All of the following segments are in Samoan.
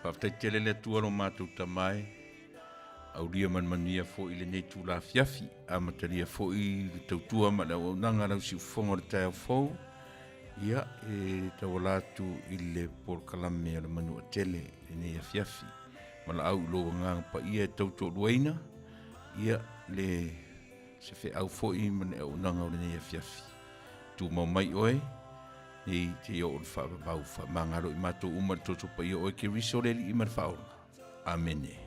Faafetai tele le Atua lo matou Tama e, aulia ma le manuia foi lenei itula afiafi, amatalia foi le tautua ma le auaunaga a lau siufofoga o le taeao fou, ia, e tauala atu i le polokalame a le Manuatele i lenei afiafi. Valaau i lou Agaga Paia e tautoaluaina, ia, le se feau foi ma le auaunaga o lenei afiafi. Tumau mai oe, nei te oo i le faavavau, faamagalo i matou uma i le toto paia o oe Keriso le Alii ma le Faaola. Amene.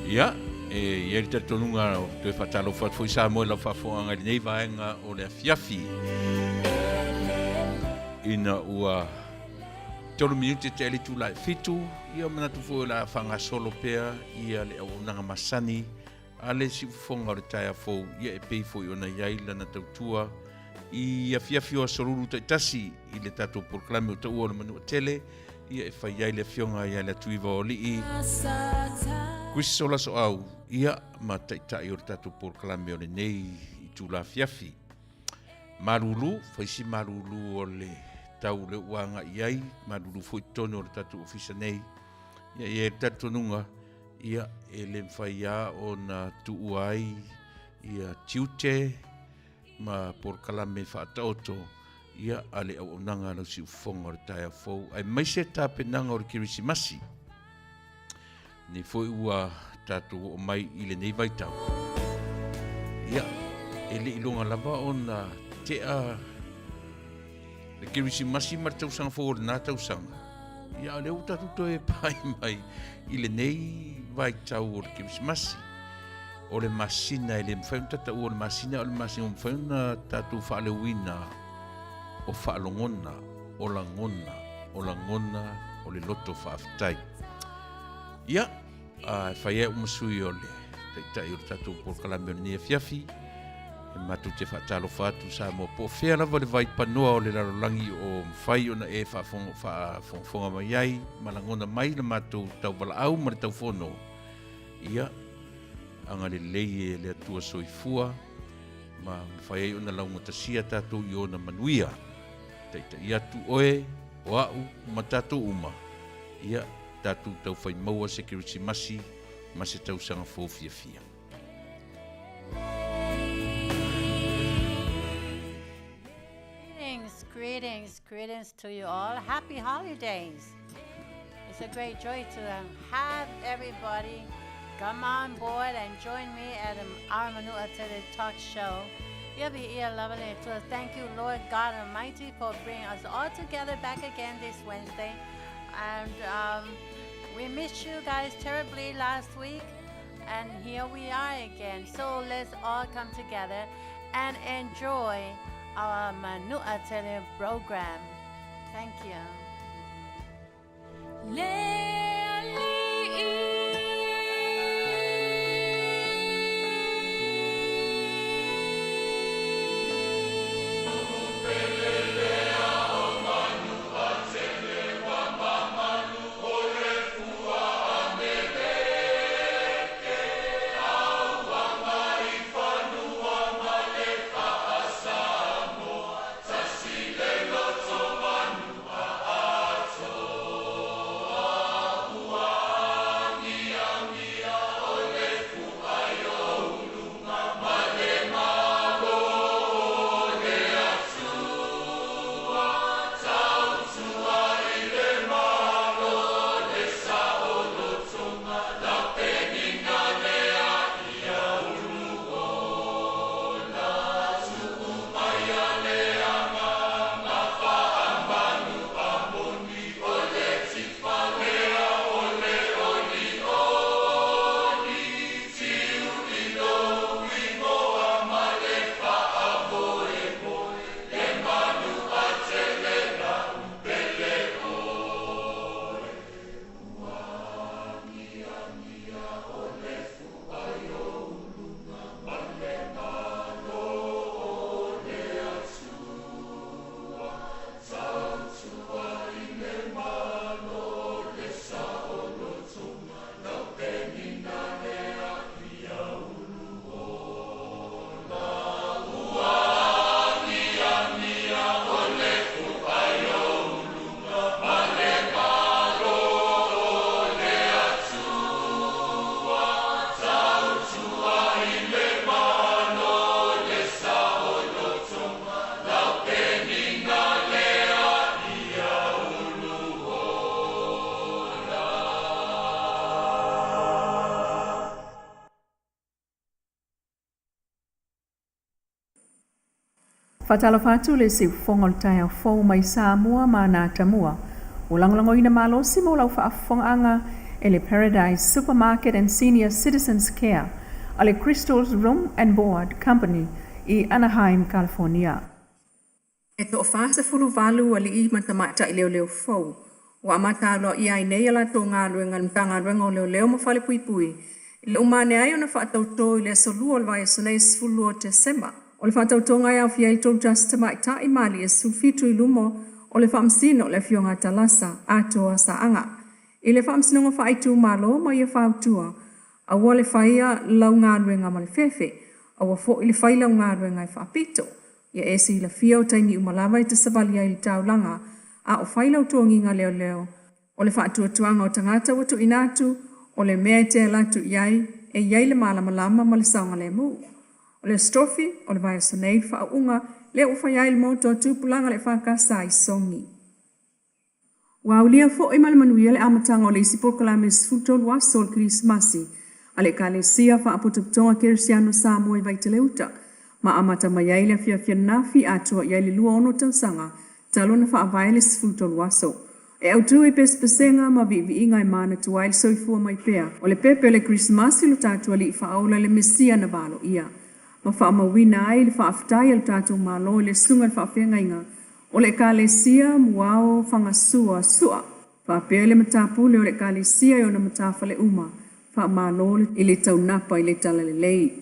Ia, e i ai le talitonuga o toe faatalofa atu foi Samoa i lau faafofoga i lenei vaega o le afiafi. Ina ua 3 minute tea le itula e 7, ia manatu foi o le a faagasolo pea ia le auaunaga masani a le siufofoga o le taeao fou, ia e pei foi ona i ai lana tautua i afiafi o aso lulu taitasi i le tatou polokalame o taua o le Manuatele, ia e fai ai le afioga ia Leatuiva o Alii Chris Soau, ia ma taitai o le tatou polokalame o lenei itula afiafi. Malulu, fai si malulu o le tau le ua agai ai, malulu foi totonu o le tatou ofisa nei. Ia, e i ai le talitonuga, ia, e le mafai lava ona tuua ai ia tiute ma polokalame faataoto. Ia, a le auaunaga a lau siufofoga o le taeao fou, aemaise tapenaga o le Kerisimasi. Nei foi ua tatou oo mai i lenei vaitau. Ia, e le i loga lava ona tea le Kerisimasi ma le tausaga fou o lena tausaga. Ia, a o lea ua tatou toe pai mai i lenei vaitau o le Kerisimasi. O le masina e le mafai ona tataua o le masina, o le masina ua mafai ona tatou faaleuina o faalogona, o lagona, o lagona o le loto faafetai. Ia, a e fai ai au ma sui o le taitai o le tatou polokalame o lenei afiafi, e matou te faatalofa atu Samoa po o fea lava le vaipanoa o le lalolagi o mafai ona e faafogafoga mai ai ma lagona mai le matou tauvalaau ma le taufono. Ia, agalelei e le Atua soifua ma mafai ai ona laugatasia tatou i ona manuia. Taitai atu oe, o au ma tatou uma, ia tatou taufai maua se Kerisimasi ma se tausaga fou fiafia. Greetings, greetings, greetings to you all. Happy holidays. It's a great joy to have everybody come on board and join me at our Manua Tele Talk Show. Thank you, Lord God Almighty, for bringing us all together back again this Wednesday. And we missed you guys terribly last week, and here we are again. So let's all come together and enjoy our Manua Tele program. Thank you. Faatalofa atu le siufofoga o le taeao fou mai Samoa ma ana atamua. Ua lagolagoina malosi mo lau faafofogaaga e le Paradise Supermarket and Senior Citizens Care a le Crystals Room and Board Company i Anaheim, California. E toa-48 alii ma tamaitai leoleo fou ua amata aloaia ai nei a latou galuega i le Matagaluega o Leoleo ma Falepuipui i le uma ane ai ona faatautō i le aso Lua o le vaiaso nei 12 o Tesema. O le faatautoga e aofia ai 31 tamaitai ma alii e 17 i luma o le Faamasino o le Afioga Talasa Atoa Saaga i le Faamasinoga Faaitumalo ma ia fautua aua le faia lau galuega ma le fefe, aua foi le fai lau galuega e faapito. Ia e silafia o taimi uma lava e te savali ai i le taulaga a o fai lau togiga leoleo. O le faatuatuaga o tagata ua tuuina atu, o le mea e te alu atu i ai, e i ai le malamalama ma le saogalemu. O le Aso Tofi o le vaiaso nei le faauuga lea ua fai ai le Maota o Tupulaga le EFKS i Sogi. Ua aulia foi ma le manuia le amataga o le isi polokalame 13 aso o le Kerisimasi a le Ekalesia Faapotopotoga Kerisiano Samoa i Vaitele-uta, ma amata mai ai le afiafi ananafi atoa i ai le 26 tausaga talu ona faavae le 13 aso. E autu i pesepesega ma viiviiga e manatua ai le soifua mai pea o le pepe o le Kerisimasi lo tatou Alii Faaola le Mesia na valoia, ma faamauina ai le faafetai a le tatou Malo i le susuga i le faafeagaiga o le Ekalesia Muao Fagasua Sua, faapea le matapule o le Ekalesia i ona matafale uma. Faamalo i le taunapa i le talalelei.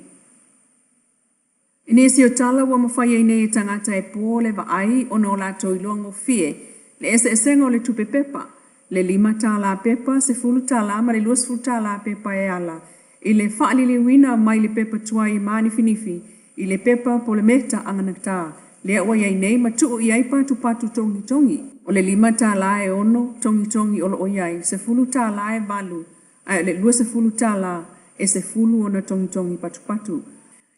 I nisi o tala ua mafai ai nei e tagata e po le vaai ona o latou iloa gofie le eseesega o le tupe pepa, le $5 pepa, $10 ma le $20 pepa e ala i le faaliliuina mai le pepa tuai manifinifi i le pepa po o le meta agatata lea ua i ai nei ma tuu i ai patupatu togitogi. O le $5 e 6 togitogi o lo o i ai, $10 e 8, ae o le $20 e 10 ona togitogi patupatu.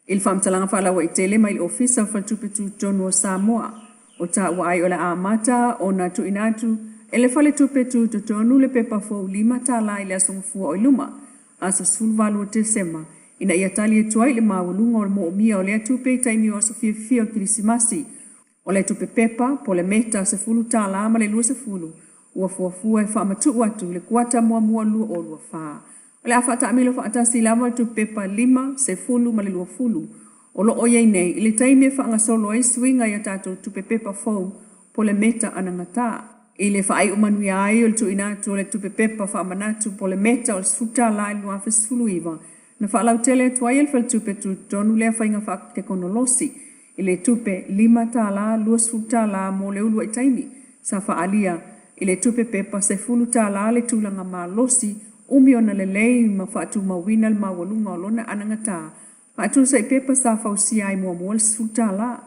I le faamatalaga faalauaitele mai le Ofisa o Faletupe Tutotonu o Samoa, o taua ai o le a amata ona tuuina atu e le Faletupe Tutotonu le pepa fou $5 i le aso Gafua o i luma, aso 18 o Tesema, ina ia tali atu ai le maualuga o le moomia o lea tupe i taimi o aso fiafia o le Kerisimasi. O le tupe pepa po o le meta $10 ma le 20 ua fuafua e faamatuu atu i le kuata muamua 2024. O le a faataamilo faatasi lava le tupe pepa 5, 10 ma le 20 o lo o i ai nei i le taimi e faagasolo ai suiga i a tatou tupe pepa fou po o le meta anagata. I le faaiu manuia ai o le tuuina atu o le tupe pepa faamanatu po o le meta o le $10 i le 2019, na faalautele atu ai e le Faletupe Tutotonu lea faiga faatekonolosi i le tupe $5, $20 mo le uluai taimi sa faaalia i le tupe pepa $10 le tulaga malosi umi ona lelei ma faatumauina le maualuga o lona anagata faatusa i pepa sa fausia ai muamua le $10.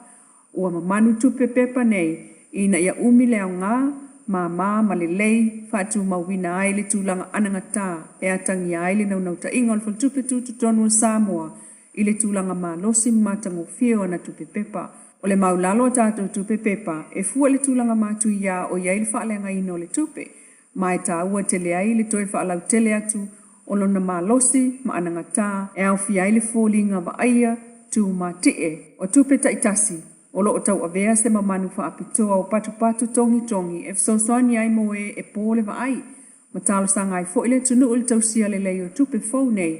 Ua mamanu tupe pepa nei ina ia umi le aoga, māmā ma lelei faatumauina ai le tulaga anagata e atagia ai le naunautaiga o le Faletupe Tutotonu o Samoa i le tulaga malosi ma matagofie o ana tupe pepa. O le maulalo o tatou tupe pepa e fua i le tulaga matuia o i ai le faaleagaina o le tupe, ma e taua tele ai le toe faalautele atu o lona malosi ma anagata e aofia ai le foliga vaaia tumati'e o tupe taitasi o lo o tauavea se mamanu faapitoa o patupatu togitogi e fesoasoani ai mo e e po le vaai ma talosaga ai foi le atunuu i le tausia lelei o tupe fou nei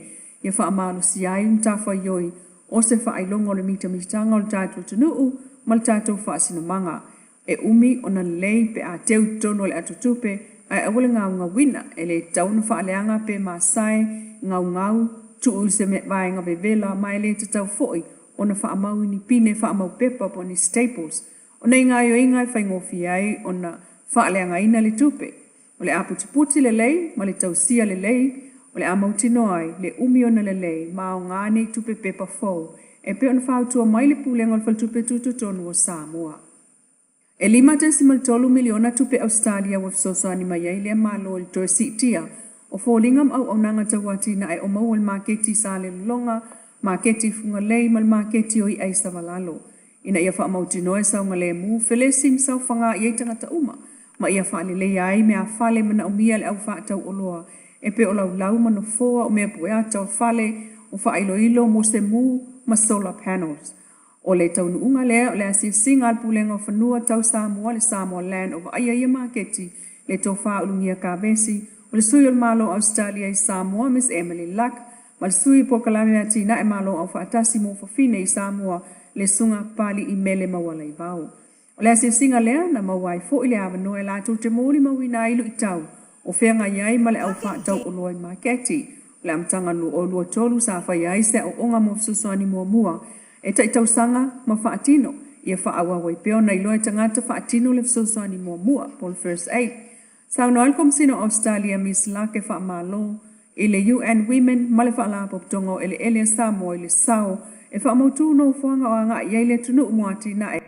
ia faamalosia ai matafaioi o se faailoga o le mitamitaga o le tatou atunuu ma le tatou faasinomaga. E umi ona lelei pe a teu i totonu o le atotupe ae aua le gaugauina e le tatau ona faaleaga pe masae gaugau tuu i se vaega vevela ma e le tatau foi ona faamau i ni pine faamau pepa po o ni staples. O nei gaoioiga e faigofie ai ona faaleagaina le tupe. O le aputiputi lelei ma le tausia lelei o le a mautinoa ai le umi ona lelei ma aoga nei tupe pepa fou e pei ona fautua mai le Pulega o le Faletupe Tutotonu o Samoa. E $5.3 miliona tupe Ausetalia ua fesoasoani mai ai lea Malo i le toe siitia o foliga ma auaunaga tau atinae o maua i le maketi i Salelologa, maketi i Fugalei ma le maketi o i'a i Savalalo, ina ia faamautinoa e saogalemu, felesi ma saofaga i ai tagata uma, ma ia faaleleia ai meafale manaomia e le au faatau oloa e pei o laulau ma nofoa o mea pueata o fale o faailoilo mo se mu ma solar panels. O le taunuuga lea o le asiasiga a le Pulega o Fanua Tau Samoa le Samoa Land o vaaia ia maketi le Tofa Ulugia Kavesi, o le sui o le Malo o Ausetalia i Samoa Ms Emily Luck, ma le sui o Polokalame Atinae Malo Aufaatasi mo Fafine i Samoa le Susuga Papali'i Mele Maualaivao. O le asiasiga lea na maua ai foi le avanoa e latou te molimauina ai luitau o feagai ai ma le au faatau oloa i maketi. O le amataga 2023 sa faia ai se aoaoga mo fesoasoani muamua e taitausaga ma faatino ia faaauau ai pea ona iloa e tagata faatino le fesoasoani muamua po o le first aid. Saunoa ai le Komesina o Ausetalia Miss Luck e faamalo i le UN Women ma le Faalapotopotoga o Eleele a Samoa i le sao e faamautu nofoaga o agai i ai le atunuu mo atinae.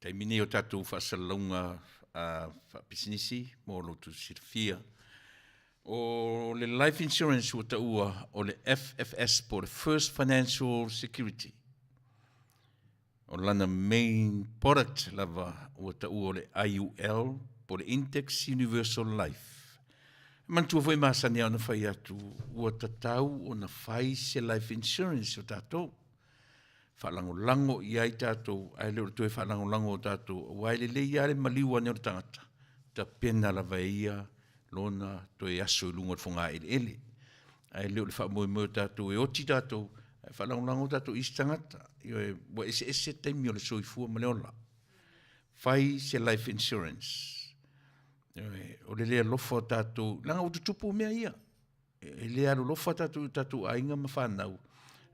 Taimi nei o tatou faasalalauga faapisinisi mo lo outou silafia. O le life insurance ua taua o le FFS po o le First Financial Security. O lana main product lava ua taua o le IUL po o le Index Universal Life. E manatua foi masani lava ona fai atu ua tatau ona fai se life insurance o tatou. Faalagolago i ai tatou, ae le o le toe faalagolago o tatou, aua e lelei lava le maliu ane o le tagata, tapena lava e ia lona toe aso i luga o le fogaeleele. Ae le o le faamoemoe o tatou e oti tatou, ae faalagolago tatou i isi tagata. Ioe, ua eseese taimi o le soifua ma le ola. Fai se life insurance. Ioe, o le le alofa o tatou, leaga ua tutupu mea ia. E le alolofa tatou i tatou aiga ma fanau,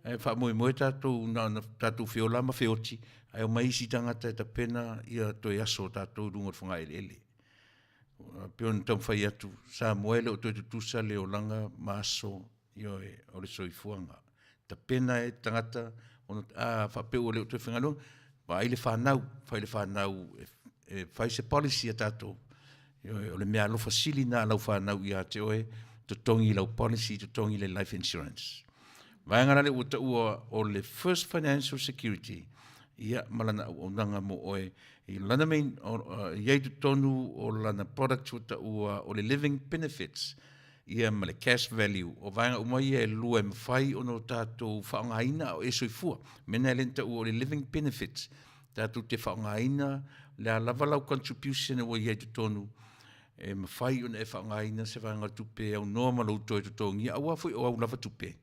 ae faamoemoe tatou na ona tatou feola ma feoti, ae omai isi tagata e tapena ia toe aso o tatou i luga o le fogaeleele. E pei ona taumafai atu, Samoa e le o toe tutusa le olaga ma aso, ioe, o le soifuaga. Tapena e tagata ona a faapea ua le o toe faigaluega, vaai le fanau, fai le fanau e fai se policy a tatou. Ioe, o le meaalofa sili lena a lau fanau ia te oe, totogi lau policy, totogi le life insurance. Vaega la lea ua taua o le First Financial Security, ia ma lana auaunaga mo oe. I lana main, i ai totonu o lana product ua taua o le Living Benefits, ia ma le cash value. O vaega uma ia e lua e mafai ona o tatou faaaogaina a o e soifua. Mea na e le na taua o le living benefits, tatou te faaaogaina le a lava lau contribution ua i ai i totonu, e mafai ona e faaaogaina se vaega o tupe e aunoa ma lou toe totogia, aua foi o au lava tupe.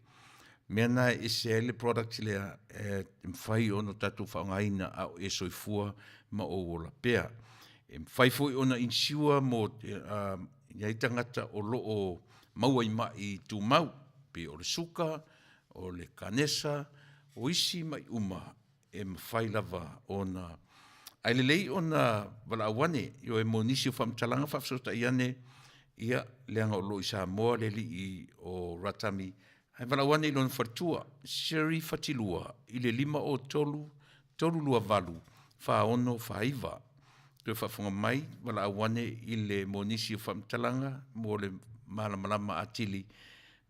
Mea na e ese ai le product lea e mafai ona tatou faaaogaina a o e soifua ma ou ola pea. E mafai foi ona insure mo i ai tagata o lo o maua i ma'i tumau, pei o le suka, o le kanesa, o isi ma'i uma e mafai lava ona ae lelei ona valaau ane, ioe, mo nisi o faamatalaga faafesootai ane, ia, leaga o lo o i Samoa le alii o Ratami, ae valaau ane i lona faletua, Sherry Fatilua i le 503 328 4649. Toe faafofoga mai, valaau ane i le mo nisi o faamatalaga mo le malamalama atili,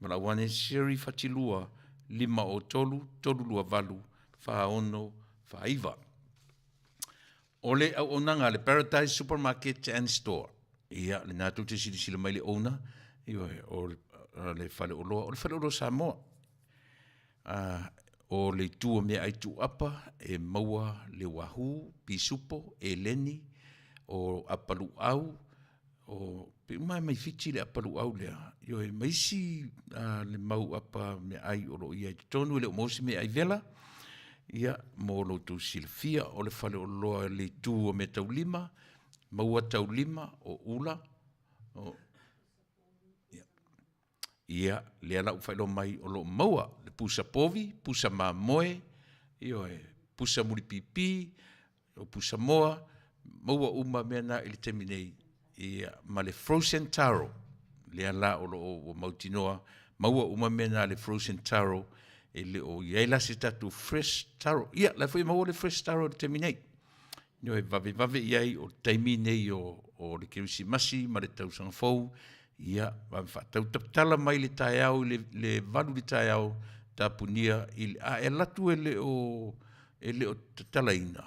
valaau ane Sherry Fatilua 503 328 4649. O le auaunaga a le Paradise Supermarket and Store, ia, lena tou te silasila mai le owner, ioe, o le faleoloa, o le faleoloa Samoa. O le itu o meaai tuuapa e maua le wahoo, pisupo, eleni, o apaluau, o pei uma lava e mai Fiti le apaluau lea, ioe, ma isi le mau apa meaai o lo o i ai i totonu, e le o maua se meaai vela. Ia, mo lo outou silafia, o le faleoloa i le itu o meataulima, maua taulima o ula, o Ia, lea la ua faailoa mai o lo o maua le pusa povi, pusa mamoe, ioe, pusa mulipipi, o pusa moa, maua uma mea na i le taimi nei, ia, ma le frozen taro, lea la o lo o ua mautinoa, maua uma mea na le frozen taro, e le o i ai la se tatou fresh taro. Ia, la foi e maua le fresh taro i le taimi nei. Ioe, vavevave i ai o le taimi nei o, o le Kerisimasi ma le tausaga fou, ia, vave faatau tatala mai le taeao i le, le 8 i le taeao, tapunia i le, a e alu atu e le o, e le o tatalaina,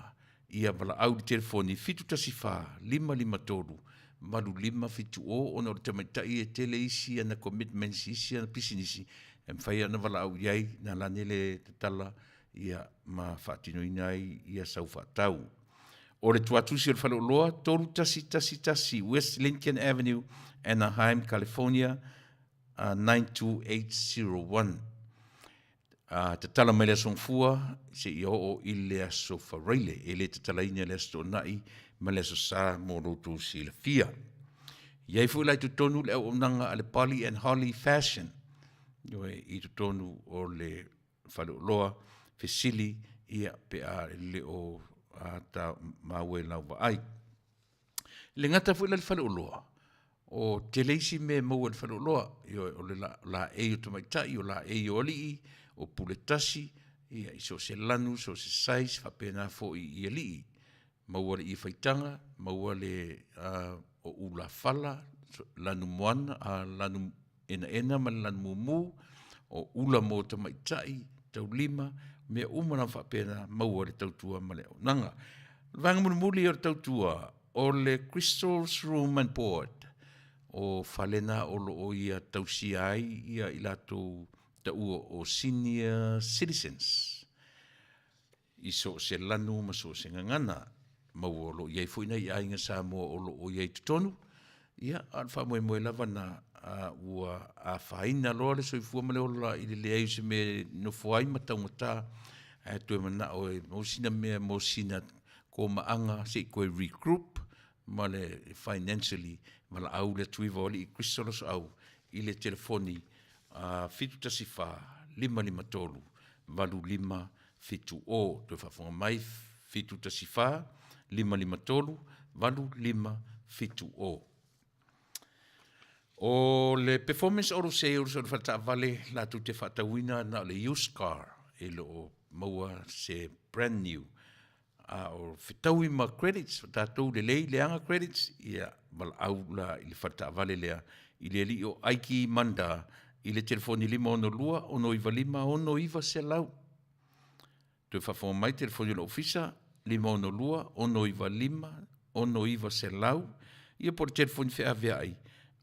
ia valaau i le telefoni 714 553 8570 ona o le tamaitai e tele isi ana commitments i isi ana pisinisi e mafai ona valaau i ai, na lani le tatala ia ma faatinoina ai ia sau faatau. O le tuatusi o le faleoloa, 3111 West Lincoln Avenue, Anaheim, California, 92801. Tatala mai le Aso Gafua seia oo i le Aso Faraile. E le tatalaina i le Aso Toonai ma le Aso Sa mo lo outou silafia. I ai foi la i totonu le auaunaga a le Polly and Holly Fashion, ioe, i totonu o le faleoloa, fesili, ia, pe a le o ta maua i lau vaai. E le gata foi la i le faleoloa, o tele isi mea e maua i le faleoloa, ioe, o le laei o tamaitai, o laei o alii, o pule tasi, ia, i so o se lanu, so o se size, faapena foi i alii. Maua le ie faitaga, maua le o ulafala, lanumoana, lanu enaena ma le lanu mumu, o ula mo tamaitai, taulima, mea uma lava faapena, maua le tautua ma le auaunaga. O le vaega mulimuli o le tautua, o le Crystals Room and Board, o fale na o lo o ia tausia ai ia i latou taua o senior citizens i so o se lanu ma so o se gagana. Maua o lo o i ai foi nai aiga Samoa o lo o i ai i totonu, ia, a o le faamoemoe lava lena, ua afaina loa le soifua ma le ola i le leai o se mea e nofo ai ma taugata, ae toe manao e maua sina mea mo sina komaaga se i toe regroup ma le financially, valaau i le atu iva o Alii Kristo Losoau i le telefoni 714 553 8570. Toe faafofoga mai, 714 553 8570. O le Performance Auto Sales o le faletaavale latou te faatauina na o le used car, e le o maua se brand new. A o fetaui ma credits, o tatou lelei leaga credits, ia valaau la i le faletaavale lea i le alii o Aiki Manda i le telefoni 562 695 6900. Toe faafofoga mai, telefoni o le ofisa 562 695 6900, ia po o le telefoni feaveai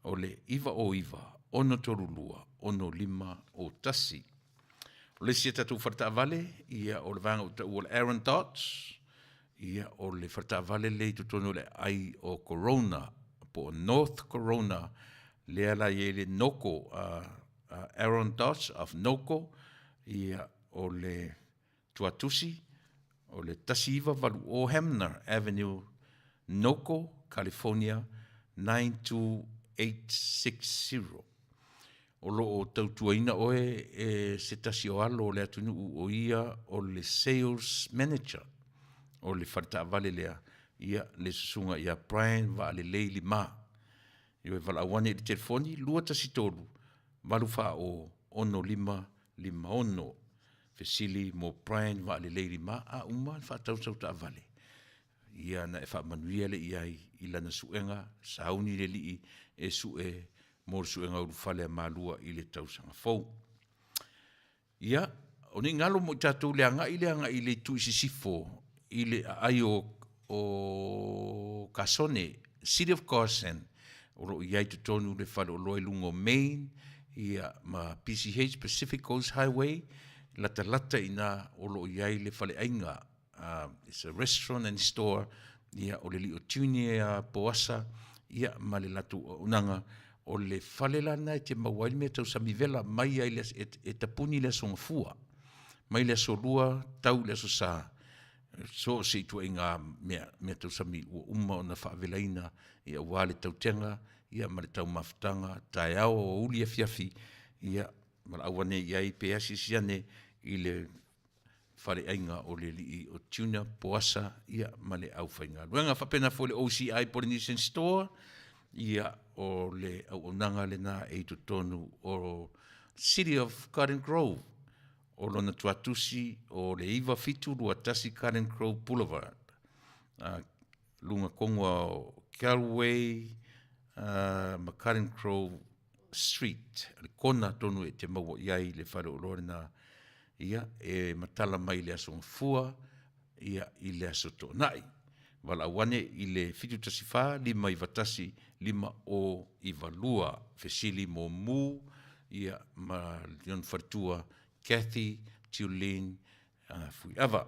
o le 909 632 6501. O le isi a tatou faletaavale, ia o le vaega ua taua o le Aaron Dodge, ia o le faletaavale lea i totonu o le aai o Corona, po o North Corona, lea la e i ai le Noko, Aaron Dodge of Noko, ia o le tuatusi o le 1980 Hamner Avenue, Noko, California 92860. O lo o tautuaina oe e se tasi o alo o le atunuu o ia o le Sales Manager o le faletaavale lea, ia le susuga ia Brian Vaalelei Lima. Ioe, valaau ane i le telefoni 213 840 6556. Fesili mo Brian Vaalelei Lima, a uma ona faatau sau taavale, ia ona e faamanuia lea i ai i lana suega, sauni le alii e sue mo le suega ulufale a Malua i le tausaga fou. Ia, o nei galo mo i tatou le agai lea agai i le itu i sisifo i le aai o Kasone, City of Carson, o lo o i ai i totonu le faleoloa i luga o Main, ia, ma PCH, Pacific Coast Highway, latalata i ina o lo o i ai le faleaiga, it's a restaurant and store, ia, o le alii o Junior Poasa, ia, ma le latou auaunaga. O le fale la lena e te maua ai le mea tau samivela mai ai le, e tapuni i le Aso Gafua, mai le Aso Lua tau i le Aso Sa, so o se ituaiga mea, mea tausami ua uma ona faavelaina ia aua le tautega ia ma le taumafataga, taeao, aoauli, afiafi, ia valaau ane i ai pe asiasi ane i le faleaiga o le alii o Junior Poasa ia ma le aufaigaluega. Faapena foi le OCI Polynesian Store, ia o le auaunaga lena e i totonu o City of Garden Grove. O lona tuatusi o le 9721 Garden Grove Boulevard, luga tonu o Galway ma Garden Grove Street, le kona tonu e te maua i ai le faleoloa lena, ia, e matala mai i le Aso Gafua, ia, i le Aso Toonai. Valaau ane i le 714 591 5092, fesili mo Mu, ia, ma lona faletua Kathy Tulin Fuiava.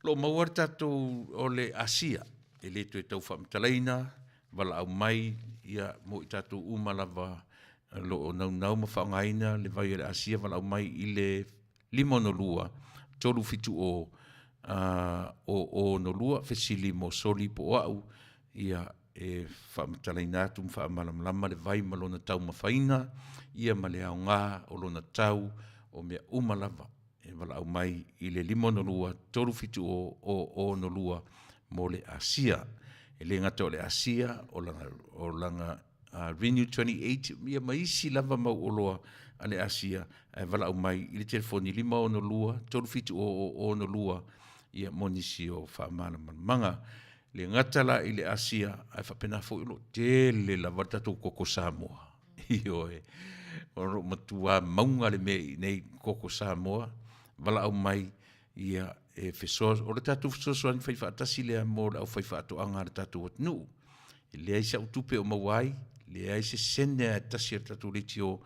O lo o maua le tatou o le Asia, e le toe tau faamatalaina, valaau mai ia mo i tatou uma lava o lo o naunau ma faaaogaina le vai o le Asia, valaau mai i le 562 370 0062, fesili mo Soli po o au, ia e faamatalaina atu ma faamalamalama le vai ma lona taumafaina, ia ma le aoga o lona tau, o mea uma lava e valaau mai i le 562 370 0062 mo le Asia. E le gata o le Asia, o lana, o lana Renew 28, ia ma isi lava mau oloa a le Asia, ae valaau mai i le telefoni 562 370 0062 ia mo nisi o faamalamalamaga. Le gata la i le Asia, ae faapena foi o lo o tele lava le tatou koko Samoa. Ioe, o lo o matua mauga le mea i nei koko Samoa, valaau mai, ia, e fesoa, o le tatou fesoasoani fai faatasi lea mo le aufaifaatoaga a le tatou atunuu. E leai sau tupe o maua ai, leai se sene lava e tasi a le tatou leitio,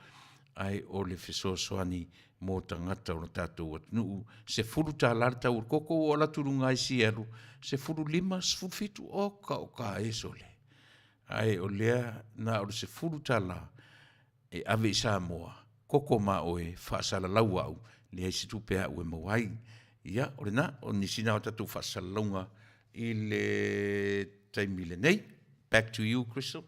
ae o le fesoasoani mo tagata o le tatou atunuu. $10 le tau o le koko ua ou alu atu i luga i Seattle, 15, 17, oka oka e sole. Ae o lea na o le $10 e ave i Samoa, koko ma oe, faasalalau au, leai se tupe a au e maua ai. Ia, o lena, o nisi na o tatou faasalalauga i le taimi lenei. Back to you, Crystal.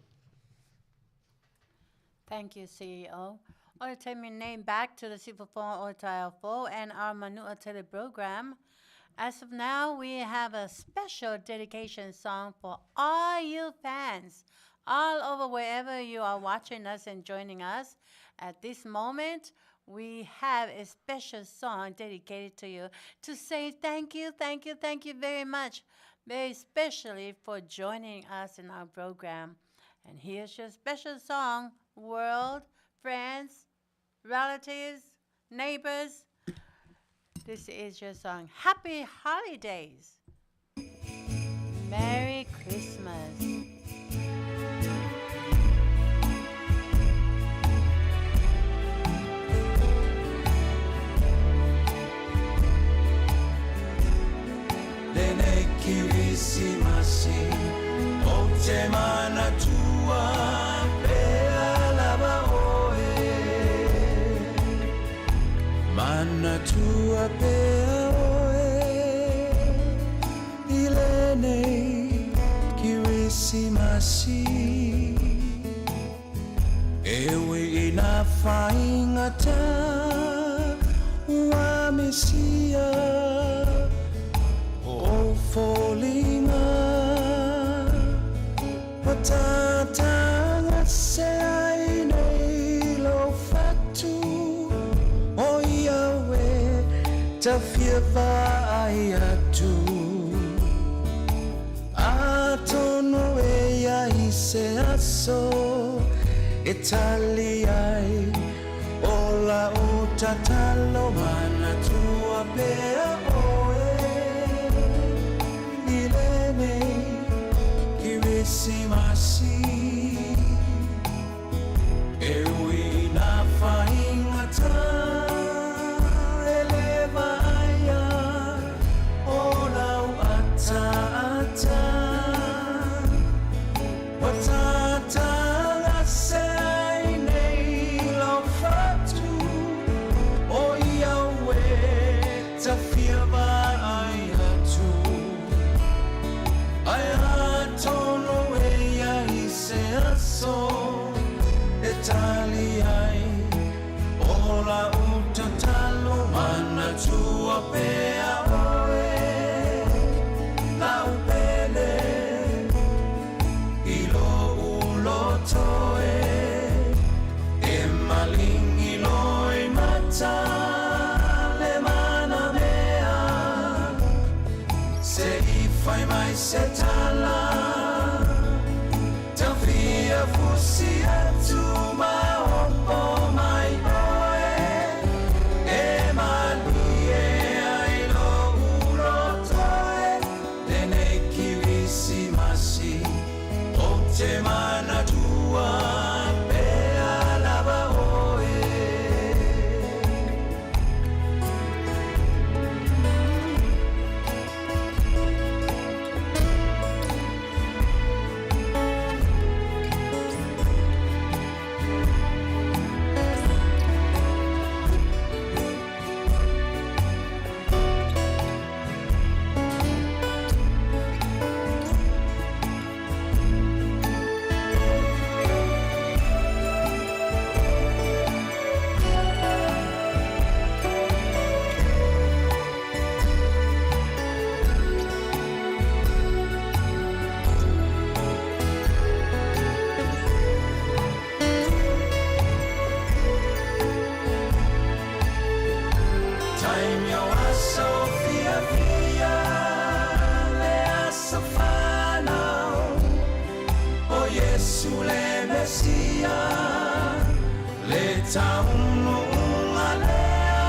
Thank you, CEO. O le taimi nei, back to the Siufofoga o le Taeao Fou and our Manua Tele program. As of now, we have a special dedication song for all you fans all over wherever you are watching us and joining us. At this moment, we have a special song dedicated to you to say thank you, thank you, thank you very much, very especially for joining us in our program. And here's your special song, world, friends, relatives, neighbors. This is your song. Happy Holidays. Merry Christmas. Lenei Kirisimasi o te manatua pea lava oe. Manatua pea oe i lenei Kirisimasi. E ui i nā whaingata ua misia o foliga ua tātāga se ai nei lou fatu o ia oe ta fia vaai atu. Atonu e i ai se aso e tali ai o lau tatalo manatua pea oe i lenei Kirisimasi. E ui i nā faigata e le vaaia o lau ataata ua tātāgase ai nei lou fatu o ia oe ta fia vaai atu. Ae atonu e i ai se aso e tali ai o lau tatalo manatua pea oe lau pele i lou loto e e maligi loimata le manamea se i fai mai se tala ta fia fusi atu ma opo mai oe e malie ai lou loto e lenei Kirisimasi o te manatua pea lava oe. taunuuga lea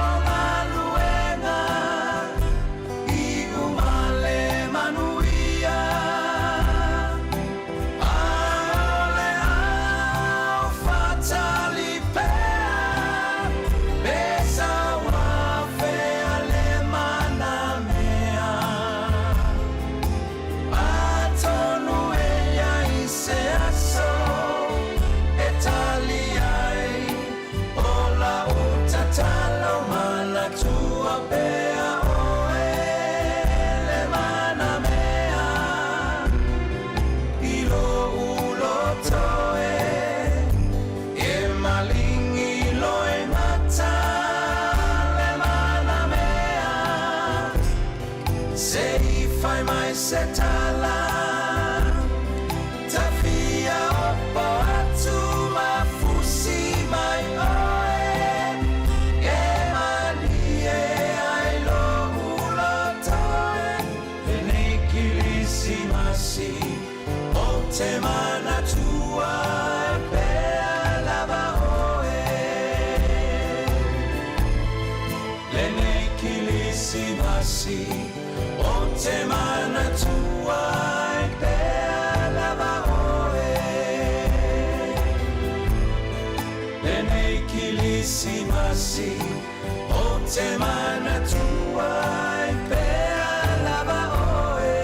o galuega, iu ma le manuia, a o le au faatali pea, pe sau afea le manamea. Atonu e iai se aso e tali ai o lau tatalo, manatua pea oe le manamea i lou loto e, e maligi loimata le manamea. Se i fai mai se tala, tafia opo atu ma fusi mai oe, e malie ai lou loto e. Lenei Kilisimasi ou te manatua pea lava oe. Lenei Kilisimasi ou te manatua pea lava oe. Lenei Kilisimasi ou te manatua pea lava oe.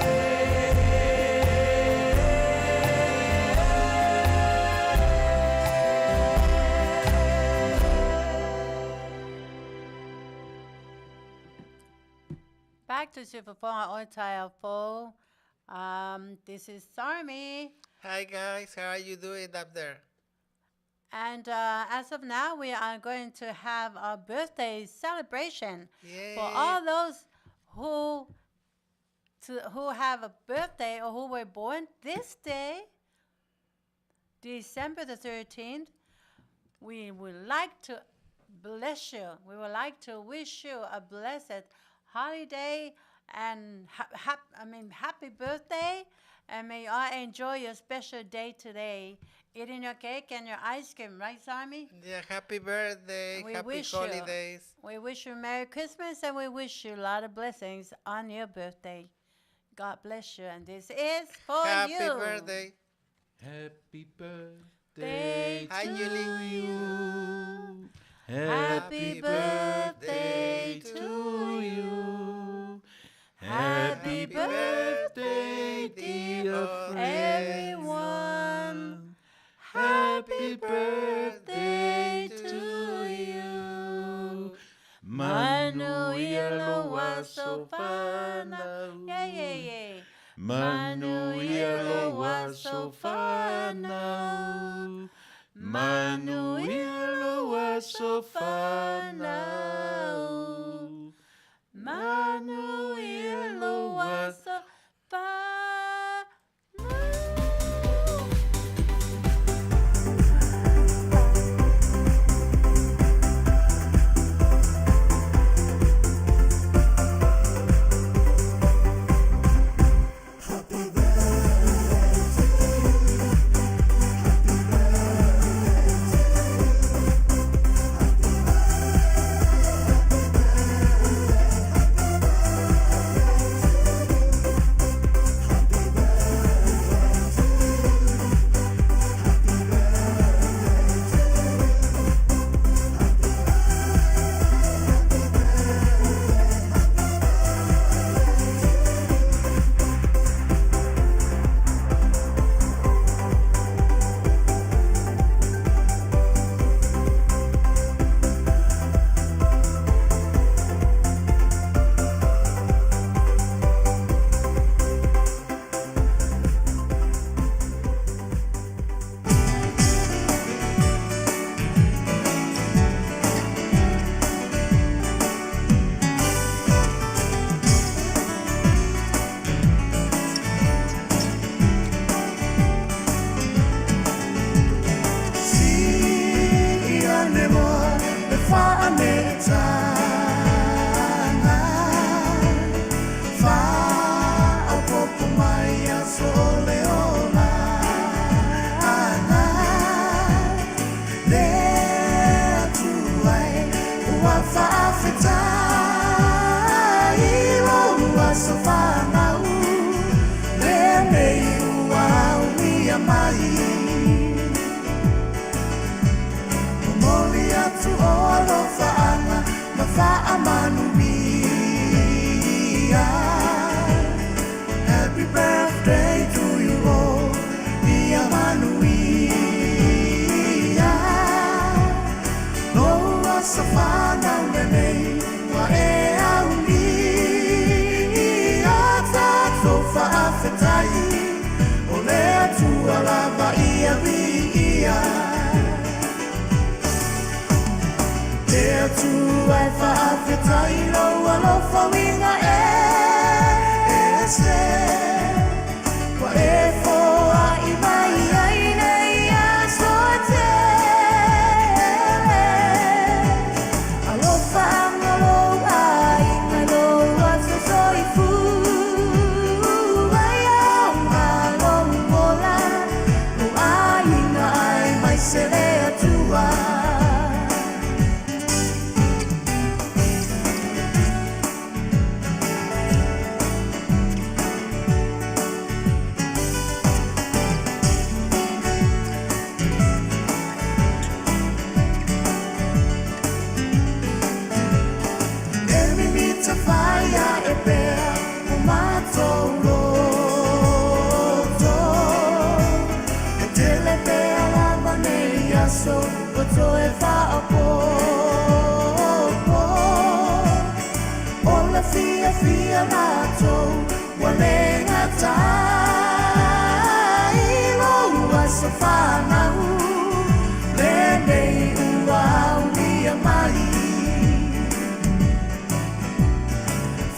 Back to Siufofoga o le Taeao Fou. This is Sarmi. Hi guys, how are you doing up there? And as of now, we are going to have a birthday celebration Yay. for all those who have a birthday or who were born this day, December the 13th. We would like to bless you. We would like to wish you a blessed holiday and I mean, happy birthday, and may you all enjoy your special day today, eating your cake and your ice cream, right, Sami? Yeah, happy birthday, We happy wish you- holidays. We wish you Merry Christmas and we wish you a lot of blessings on your birthday. God bless you, and this is for Happy you. birthday. Happy Day birthday Hi, to Julie. you. Happy Happy birthday to you. Happy Happy birthday, dear friend. everyone. Happy birthday to you. Manuia Manuia lo lo asofana. Yeah, yeah, yeah. Manuia lo asofana. Manuia lo asofana. Manuia lo asofana. Si ane moa e whaanetanga, whaopopo mai a so le ola aga le Ua faafetai lou aso fanau lenei ua aulia mai. Momoli atu o alofaaga ma faamanuia. Happy birthday to you all. Ia manuia. Lou aso fanau lenei ua e aulia. Tatou faafetai o le Atua lava ia viia. Le Atua e faafetai lou alofa uiga ese. Ua e foai mai ai nei aso e tele. Alofa anga lou aiga lou aso soifua. Ia lou ola lou aiga aemaise le Atua. E mimita faia e pea o matou loto. E tele pea lava nei aso ua toe faaopoopo. O le fiafia latou ua le gatai lou aso fanau lenei ua aulia mai.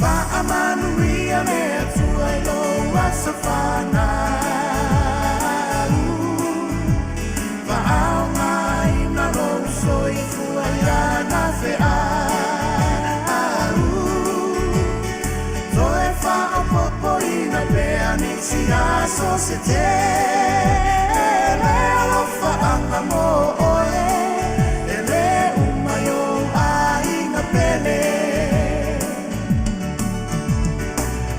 Faamanuia le Atua i lou aso fanau. Faaaogaina lou soifua ia na feau. Toe faaopoopoina pea nisi aso se tele. Alofaaga mo oe e le uma i ou aiga pele.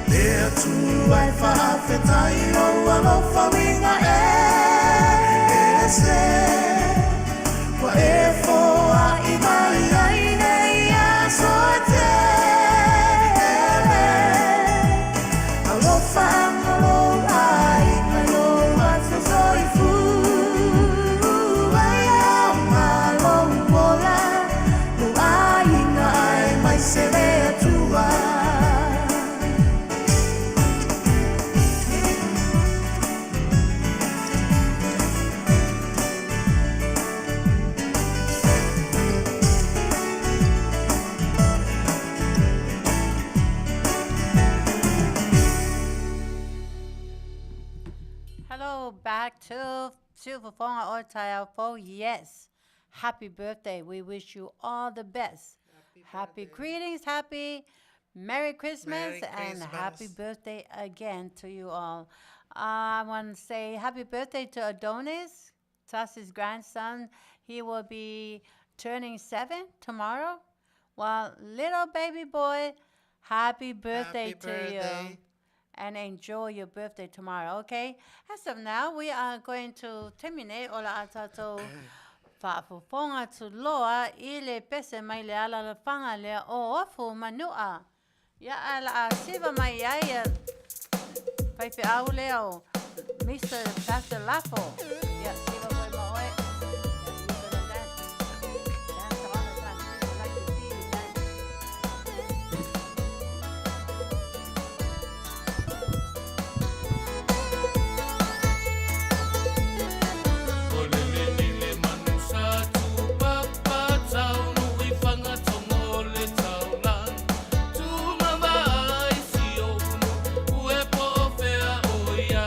Le Atua e faafetai lou alofa uiga ese. Ua e foai mai ai nei aso e tele. Alofa anga lou aiga lou aso soifua. Ia lou ola lou aiga aemaise le Atua. Hello, back to Siufofoga o Taeao Fou. Yes, happy birthday. We wish you all the best. Happy greetings, happy Merry Christmas, Merry and happy Christmas. Birthday again to you all. I want to say happy birthday to Adonis, Sasi's grandson. He will be turning 7 tomorrow. Well, little baby boy, happy birthday Happy to you birthday. And enjoy your birthday tomorrow, okay? As of now, we are going to terminate o le a tatou faafofoga tuloa i le pese mai le alalafaga lea o Ofu Manua. Ia a la a siva mai ai ia faifeau lea o Mr. Pastor Lafo. Ia siva foi ma oe. Yeah, you gonna dance. Dance all the time. I like to see you dance. O le leni le manu sa tupapa taunu i whangatongo le taulanga. Tumama ai si o unu, ue po o fea o ia.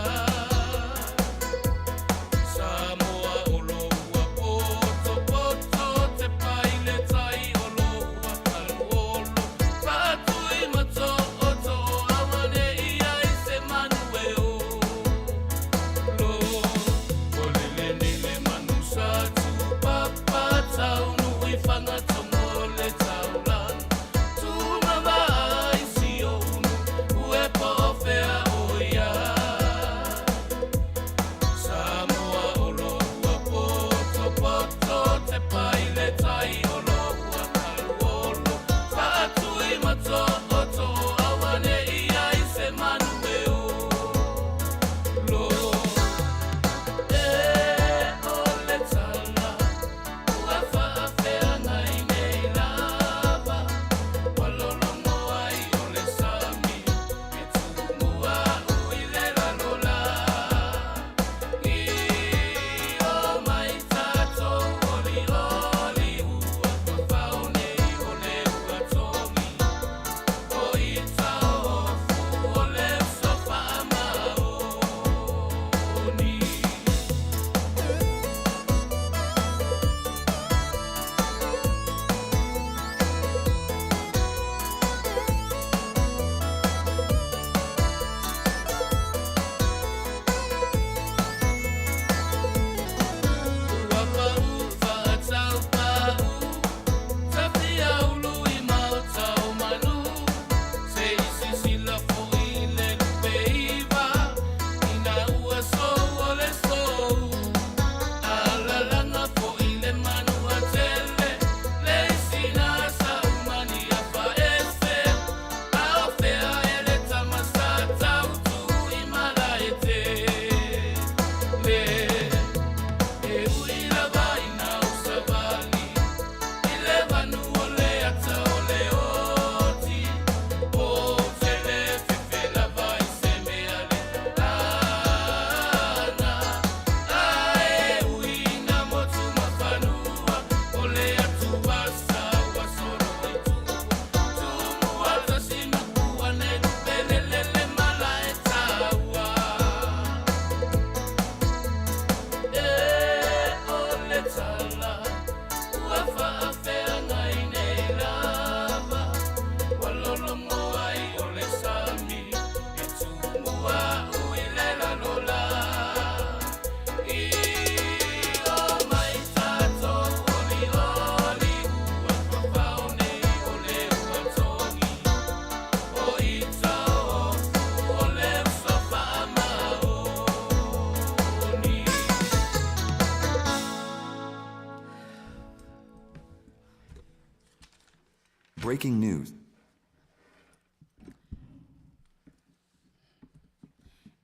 Breaking news.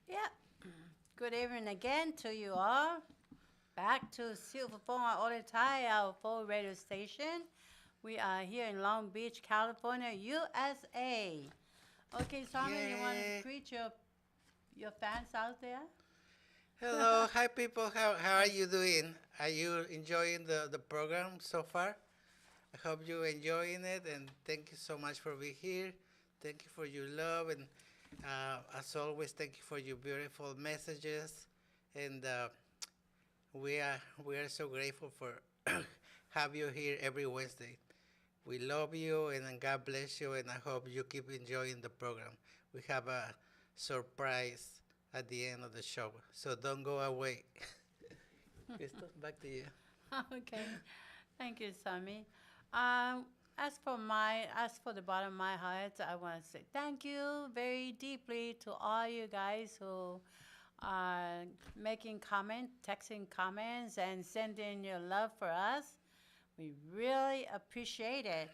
Yeah. Good evening again to you all. Back to Siufofoga o le Taeao Fou radio station. We are here in Long Beach, California, USA. Okay, Simon, you want to greet your fans out there? Hello, hi people. How are you doing? Are you enjoying the program so far? I hope you're enjoying it, and thank you so much for being here. Thank you for your love, and as always, thank you for your beautiful messages. And we are so grateful for have you here every Wednesday. We love you, and God bless you, and I hope you keep enjoying the program. We have a surprise at the end of the show, so don't go away. Crystal, back to you. Okay. Thank you, Sami. As for the bottom of my heart, I want to say thank you very deeply to all you guys who are making comments, texting comments, and sending your love for us. We really appreciate it.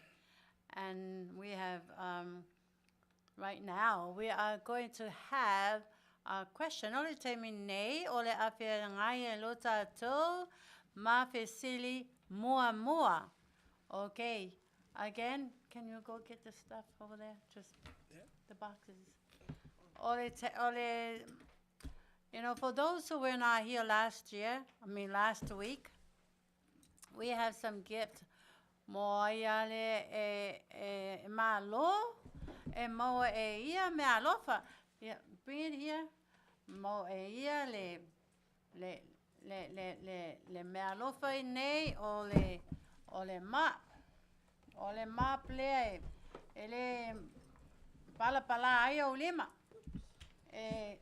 And we have, right now, we are going to have a question. O le taimi nei, o le a feagai e lo tatou ma fesili muamua. Okay, again, can you go get the stuff over there? Just the boxes. Ole, you know, for those who were not here last week, we have some gift. Mo ia le e malo, e mo e ia me alofa. Yeah, bring it here. Mo e ia le me alofa i nei o le map. O le map lea e le pala pala ai o lima. E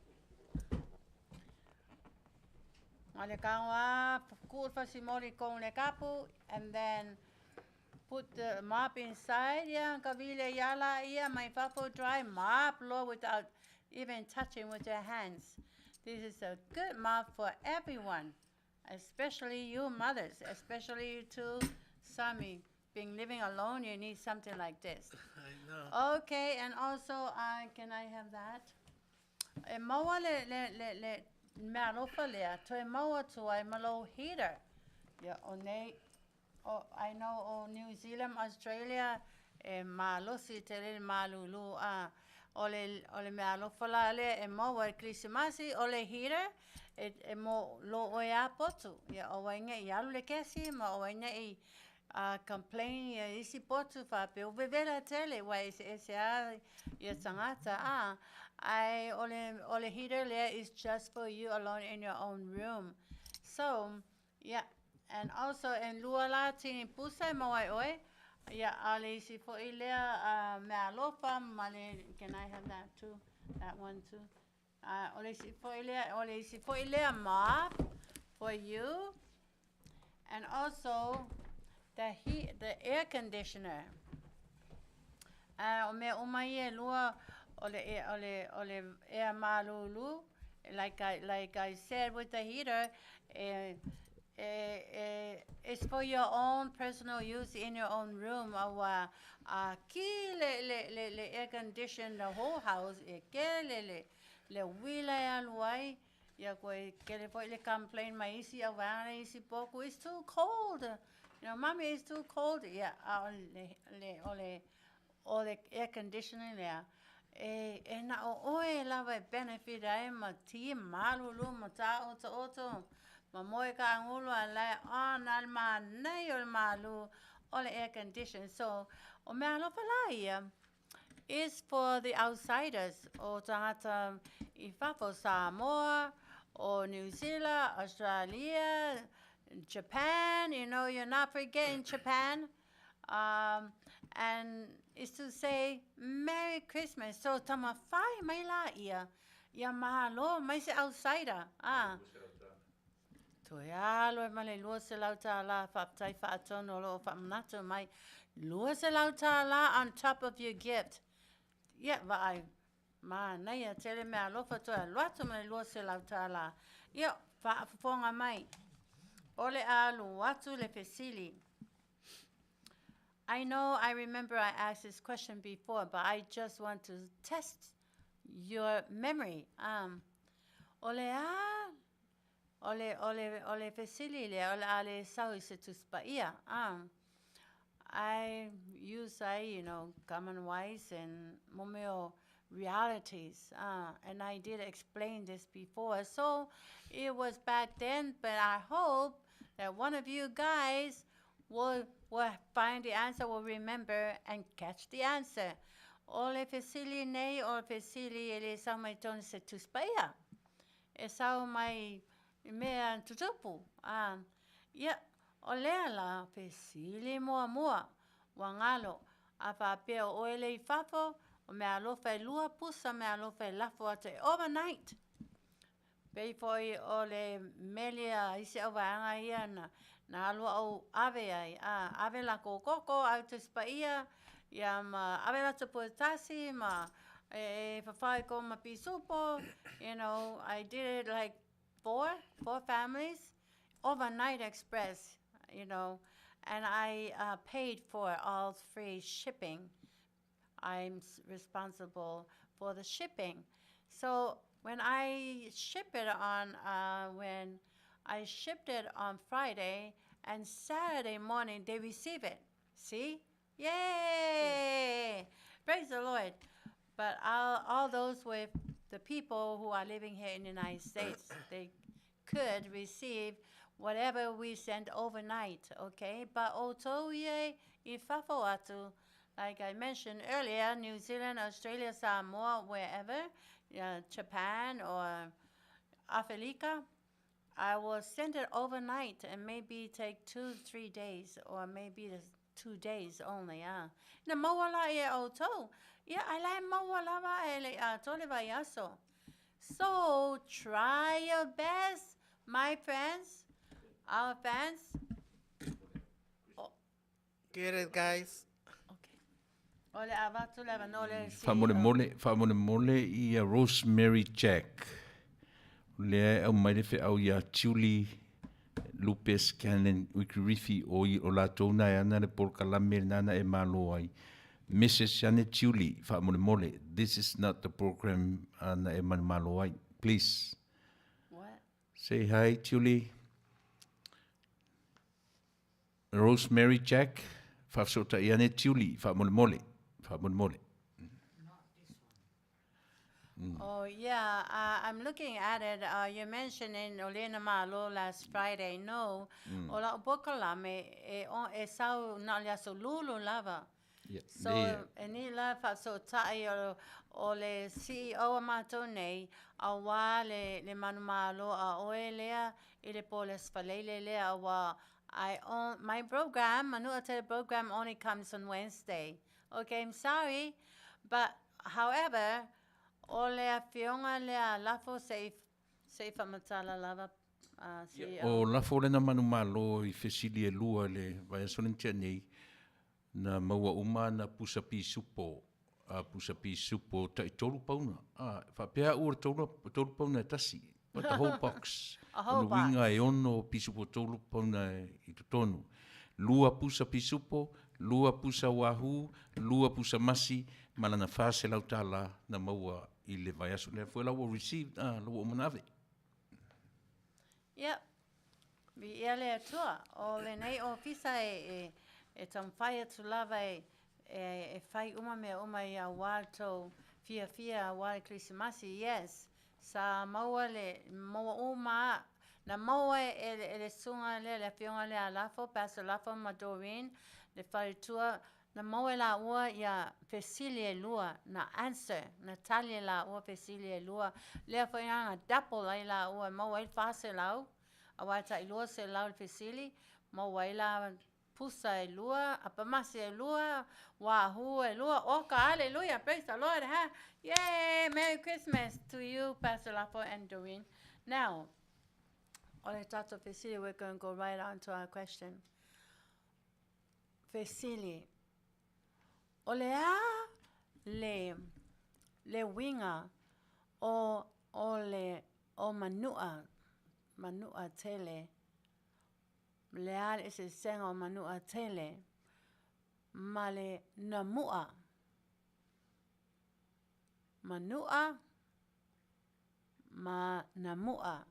le kawa kul fasimoli kon le kapu, and then put the mop inside. Yeah, kavile yala ia my fafo dry mop low without even touching with your hands. This is a good mop for everyone. Especially you mothers, especially you too, Sami. Being living alone, you need something like this. I know. Okay, and also, can I have that? E maua le, le, le, le mealofa lea, toe maua atu ai ma lou heater. Ia, o nei, o, I know o New Zealand, Australia, e malosi tele le malūlū, a o le, o le mealofa la lea e maua i Kerisimasi, o le heater, e, e mo lo oe a potu. Ia, o ai nei i alu le kesi, ma o ai nei a complain ia isi potu faapea ua vevela tele ua eseese a ia tagata a ae o le o le heater lea is just for you alone in your own room so yeah and also e lua la tini pusa e maua ai oe ia a o le isi foi lea a meaalofa ma le can I have that too that one too a o le isi foi lea o le isi foi lea mop for you And also the heat, the air conditioner. Uh, o mea uma ia e lua o le, o le, o le ea malūlū, like I, like I said with the heater, e, e, e, it's for your own personal use in your own room. A ua a ki le, le, le, le air condition the whole house, e kele le, le uila e alu ai, Ia koe kele foi le complain mai isi au vaega nei isi poku it's too cold you know mommy it's too cold ia a o le le o le o le air conditioning lea e e na o oe lava e benefit ai ma ti malulu ma tāoto'oto ma moe kāgulu a lae on a le mānaia o le malū o le air condition so o mea alofa la ia is for the outsiders, o tagata i fafo, Samoa, o New Zealand, Australia, Japan, you know, you're not forgetting Japan. Um, and it's to say Merry Christmas. So tama whai mai la ia, ia mahalo mai se outsider. Ah. Toe alo e ma le $200 faafetai faatonu o loo faamanatu mai $200 on top of your gift ia vaai manaia tele mea alofa toe alu atu ma le $200 ia faafofoga mai o le alu atu le fesili I know I remember I asked this question before, but I just want to test your memory. Um, o le a O le, o le, o le fesili lea, o le a le sau i se Tusi Paia, a. I use ai, you know, common wise and mo mea o realities, a, and I did explain this before. So, it was back then, but I hope that one of you guys will, will find the answer, will remember and catch the answer. O le fesili nei, o le fesili e le sau mai tonu se Tusi Paia. E sau mai i mea tutupu, a, ia, o lea la fesili muamua, ua galo, a faapea o oe le i fafo, o meaalofa e lua pusa meaalofa e lafo atu e overnight. Pei foi o le meli a isi au vaega ia na, na alu au ave ai, a, ave lakou koko, ave Tusi Paia, ia ma ave latou puatasi ma e fafao i ko ma pisupo, you know, I did it like four, four families, overnight express, you know, and I uh, paid for all free shipping. I'm responsible for the shipping. So when I ship it on, uh, when I shipped it on Friday and Saturday morning, they receive it. See? Yay! Praise the Lord. But all, all those with the people who are living here in the United States, they could receive whatever we send overnight, okay? But outou ia i fafo atu, like I mentioned earlier, New Zealand, Australia, Samoa, wherever, uh, Japan or Afelika, I will send it overnight and maybe take two, three days or maybe two days only. Ah. Na maua la e outou. Ia, ai la e maua lava e le atoa le vaiaso. So, try your best, my friends, our fans. Oh. Get it, guys. Okay. O le avatu le avanoa le CEO. Faamolemole, faamolemole ia Rosemary Jack. O lea e aumai le feau ia Julie Lupe Scanlan Wikiriwhi o i o latou na e ana le polokalame lena na e malo ai. Mrs. Siane Tiuli, faamolemole, this is not the program na e manumalo ai. Please. What? Say hi, Tiuli. Rosemary Jack, faafesootai ane Tiuli, faamolemole, faamolemole. Oh, yeah, I'm looking at it. You mentioning o lena malo last Friday. No, o la'u polokalame e, o, e sau na o le aso lulu lava. Yeah, So, there. e ni la faafesootai o, o le CEO a matou nei, auā le, le manumalo a oe lea i le po o le Aso Faraile lea, auā I on, my program, Manua Tele program only comes on Wednesday. Okay, I'm sorry, but however, o le afioga lea Lafo se i, se i faamatala lava, CEO. O lafo lena manumalo i fesili e lua i le vaiaso lena tea nei, na maua uma ana pusa pisupo, a pusa pisupo tai tolu pauna. A, faapea au o le tolu, tolu pauna e tasi, but the whole box. A whole O le uiga box. e ono pisupo tolu pauna i totonu. Lua pusa pisupo, lua pusa wahoo, lua pusa masi, ma lana $400 na maua i le vaiaso lea foi la ua received, a, la ua uma ona ave. Yep. Viia le Atua. O lenei ofisa e, e, e taumafai atu lava e, e, e fai uma mea uma i auā le tou fiafia auā le Kerisimasi. Yes. Sa maua le, maua uma a, na maua e, e, e le susuga lea, le afioga lea a Lafo, Pastor Lafo ma Doreen, le faletua, na maua e laua ia fesili e lua, na answer, na tali e laua fesili e lua, lea foi na double ai laua, e maua ai le 400, auā e tai 200 le fesili, maua ai la pusa e lua, apamasi e lua, wahoo e lua, oka, hallelujah, praise the Lord, ha? Yay, Merry Christmas to you, Pastor Lafo and Doreen. Now, o le tatou fesili, we're going to go right on to our question. Fesili, o le a le, le uiga o, o le, o Manua, Manua tele, le a le eseesega o Manua tele ma le Namua? Manua ma Namua.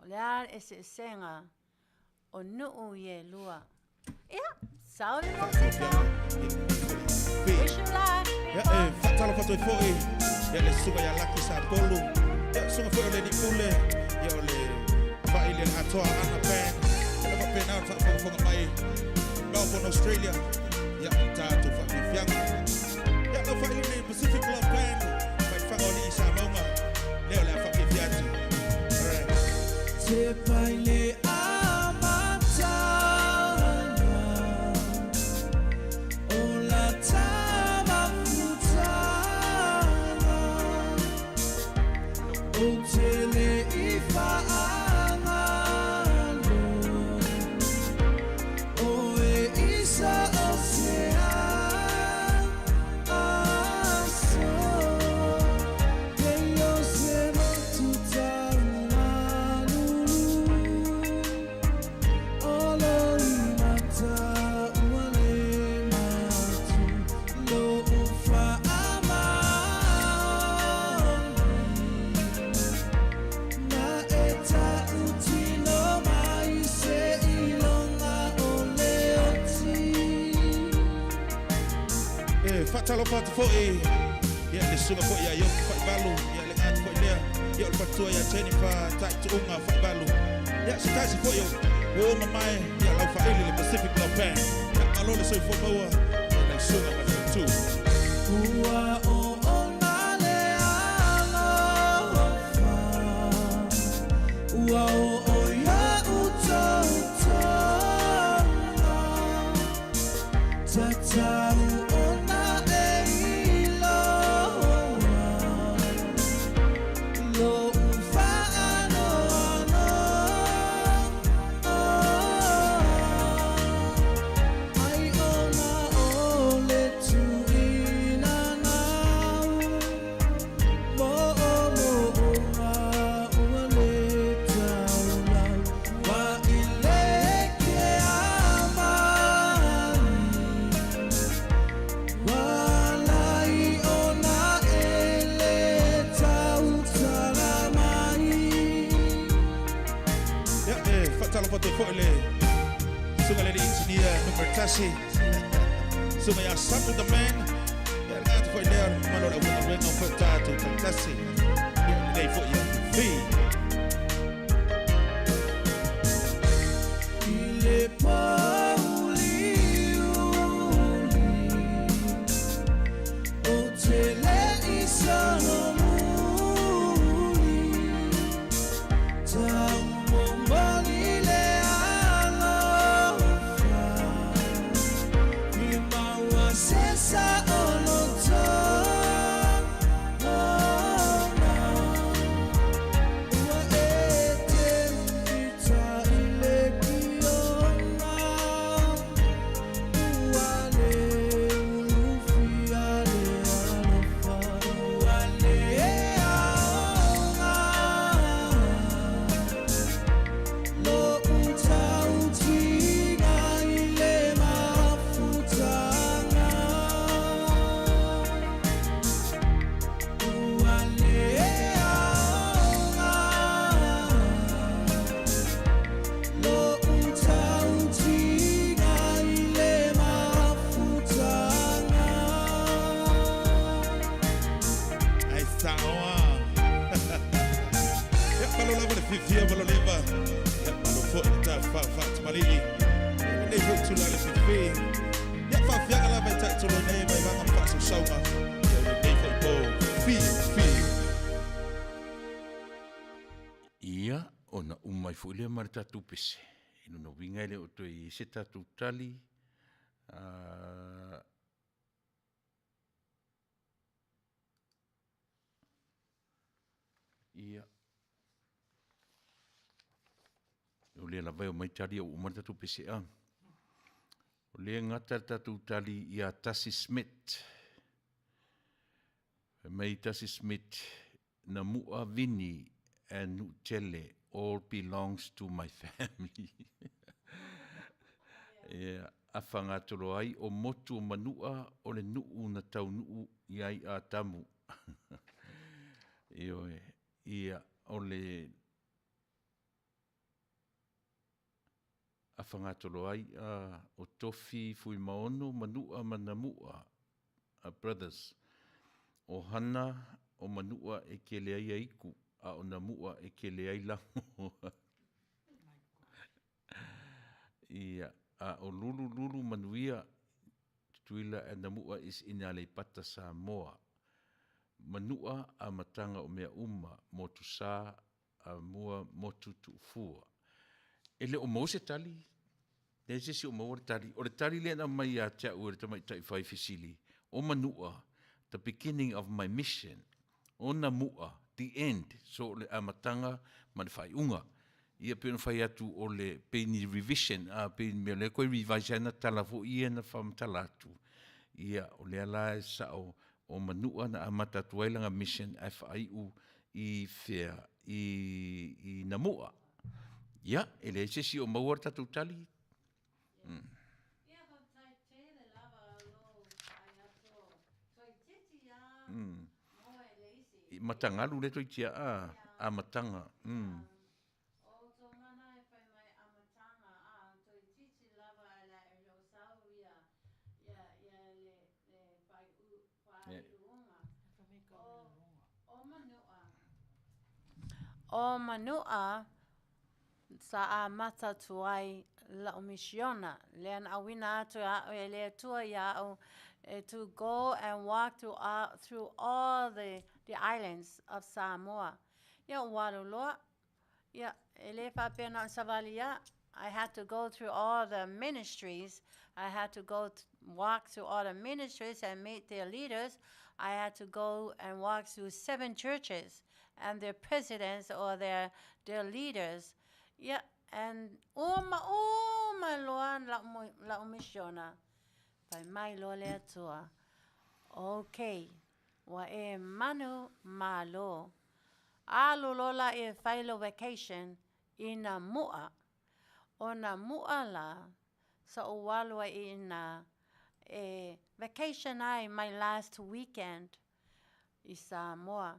O le a le eseesega o nuu ia e lua? Ia, sau le musika. Wish you luck, Ia people. e faatalofa atu ai foi ia le susuga ia Laki Sapolu, ia susuga foi o le Alii Pule, ia o le Vaili o le Atoa Ana Band, ia le faapena ona faafogafoga mai Melbourne, Australia, ia o tatou faafiafiaga. Ia lau faili nei Pacific Love Band, mai Faga o Alii Samauga, lea o le a faafiafia atu. Alright. Te pai le amataga o la tamafutaga o te le i faagalo o e isa o se aso kei o se motu taumalulu o lo imata ua le matu lo ufa amaoni na e ta'utino mai se iloga o le oti. E faatalofa atu foi ia le susuga foi ia Ioki Faivalu, ia le atu foi lea, ia o le faletua ia Jennifer Taituuga Faivalu. Ia se tasi foi o uo mamae, ia lau faili le Pacific Love Band. Ia malo le soifua maua, ia lau susuga ma le faletua. Ua o ona le alofa ua o o ia utautoga tatau ona e iloa lo ufaanoano ai ona o le tuina nau mo o mo o ua le taulau wa i Tasi. Susuga ia Samu the Man. Ia le atu foi lea mamalu o le aufaigaluega o foi tatou taitasi. Ia lenei foi afiafi. I le pōuliuli Ou te le i solomuli Taumomoli le alofa I maua se saoloto Ona Ua e teuita i le kiona Ua le ulufia le alofa Ua le aoga Lo'u tautiga i le mafutaga Ua le aoga Lo'u tautiga i le mafutaga. Ai saoa. Ia malo lava le fiafia ma lo leva. Ia malo foi le tafafao faatamalii. Ia lenei foi itula i le afiafi. Ia faafiaga lava i taitolo nei mai vaga ma faasausauga. Ia o lenei foi po fiafia. Ia, ona uma ai foi lea ma le tatou pese. I lona uiga e le o toe i ai se tatou tali. Ia, o lea lava e omai tali a ua uma le tatou pese a. O lea e gata le tatou tali ia Tasi Smith. Fai mai Tasi Smith, Namua Vini and Nu'utele all belongs to my family. Ia, a fagatolo ai o motu o Manua o le nuu na taunuu i ai Atamu. Ioe, ia, o le a fagatolo ai a o Tofi Fuimaono Manua ma Namua a brothers. O hana o Manua e kele ai aiku, a o Namua e kele ai lago. Ia, a o Lulu Lulu Manuia Tutuila and Namua is in Aleipata, Samoa. Manua amataga o mea uma, motu sa a mua motu tuufua. E le o maua se tali, leai se isi o maua le tali. O le tali lea na aumai ia te au e le tamaitai fai fesili, o Manua, the beginning of my mission. O Namua, the end, so o le amataga ma le faaiuga. Ia pei ona fai atu o le pei ni revision a pei ni mea o lea e toe revise ai ana tala foi ia na faamatala atu. Ia o lea la e sao o Manua na amata atu ai lana mission ae faaiu i fea? I i Namua. Ia, e leai se isi o maua le tatou tali. Ia faafetai tele lava lou ai atu toeitiiti a moe le isi. I matagalu lea toeitiiti a amataga. O tongana e fai mai amataga a toeitiiti lava e la e le o sau ia ia ia le le faaiuga o o Manua. O Manua sa amata atu ai la'u misiona, lea na auina atu e a'u e le Atua ia a'u e to go and walk through all, through all the, the islands of Samoa. Ia ua alu loa, ia e le faapea na o le savali ia, I had to go through all the ministries, I had to go walk through all the ministries and meet their leaders, I had to go and walk through seven churches and their presidents or their, their leaders. Ia, and uma uma loa la'u, la'u misiona, fai mai loa le Atua, Okay, ua e manu malo. Alu loa la e fai lou vacation i nā mu'a. ʻO nā mu'a la, sa ou alu ai i inā e vacation ai my last weekend i Samoa.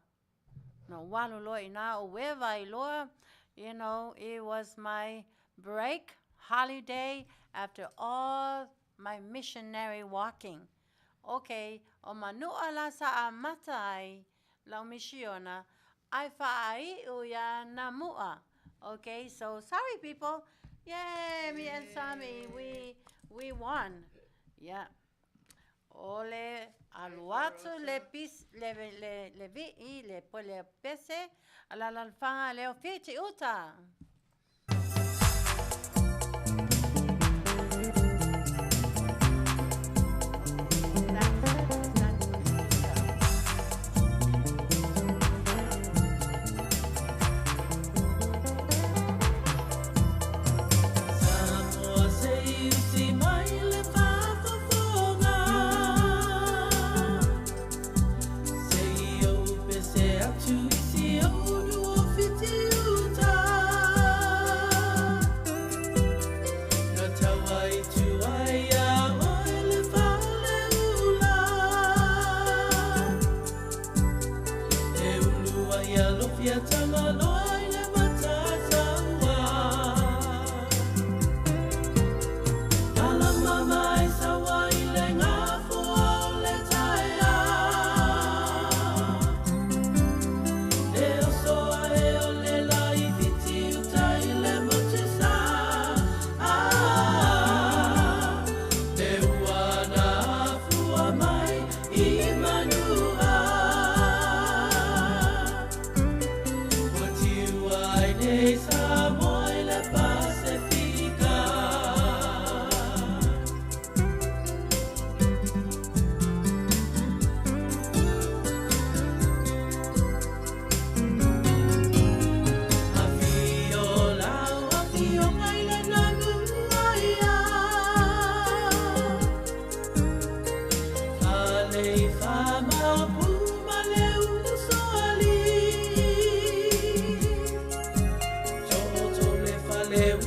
Na ou alu loa inā, uweva ai loa, you know, it was my break, holiday, After all my missionary walking. Okay, ʻo Manuʻa lā sa amata ai lau misiona, ae faaiʻu iā Namuʻa. Okay, so sorry people. Yay, me and Sammy, we we won. Yeah. ʻO le alu atu le pis, le, le, le viʻi, le pele pese, a la lalofaga leo Fiti uta. Le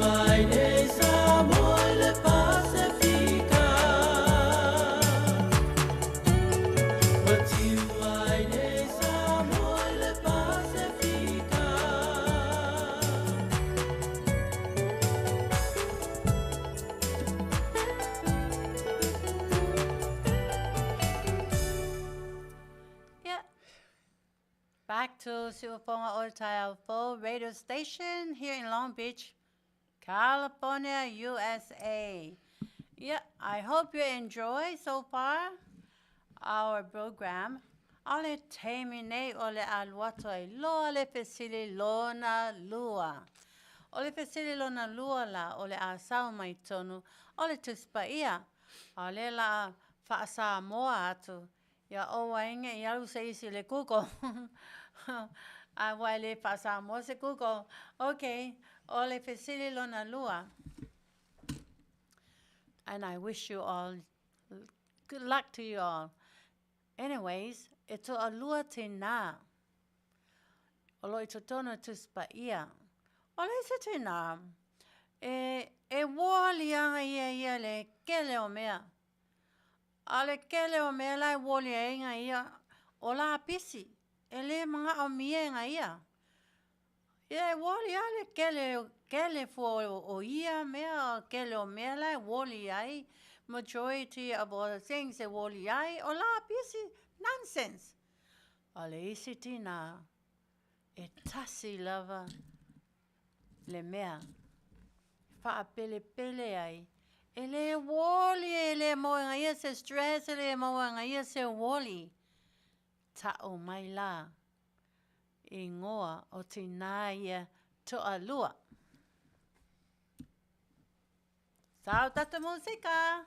mai nei Samoa i le Pasefika. Ua tiu mai nei Samoa i le Pasefika. Yeah. Back to Siufonga Otaia Full Radio Station here in Long Beach, California, USA. Yeah, I hope you enjoy so far our program. O le taimi nei o le alu atu ai loa le fesili lona lua. O le fesili lona lua la o le a sao mai tonu o le Tusi Paia. A o lea la a faa-Samoa atu ia ou ai ne i alu se isi i le Google. Aua e le faa-Samoa se Google. Okay, o le fesili lona lua. And I wish you all good luck to you all. Anyways, e toalua tinā o lo o i totonu o Tusi Paia. O le isi tinā, e, e woli ana ia ia le kele o mea. A o le kele o mea la e woli ai nga ia, o lapisi, e le manaʻomia e nga ia. Ia e woli a le kele, kele fua o ia mea, kele o mea la e woli ai, majority of all the things e woli ai, o lapisi, nonsense. A o le isi tinā, e tasi lava le mea e faapelepele ai, e le woli, e le maua e nga ia se stress, e le maua e nga ia se woli. Taʻu mai la igoa o tinā ia toalua. Sau tatou musika!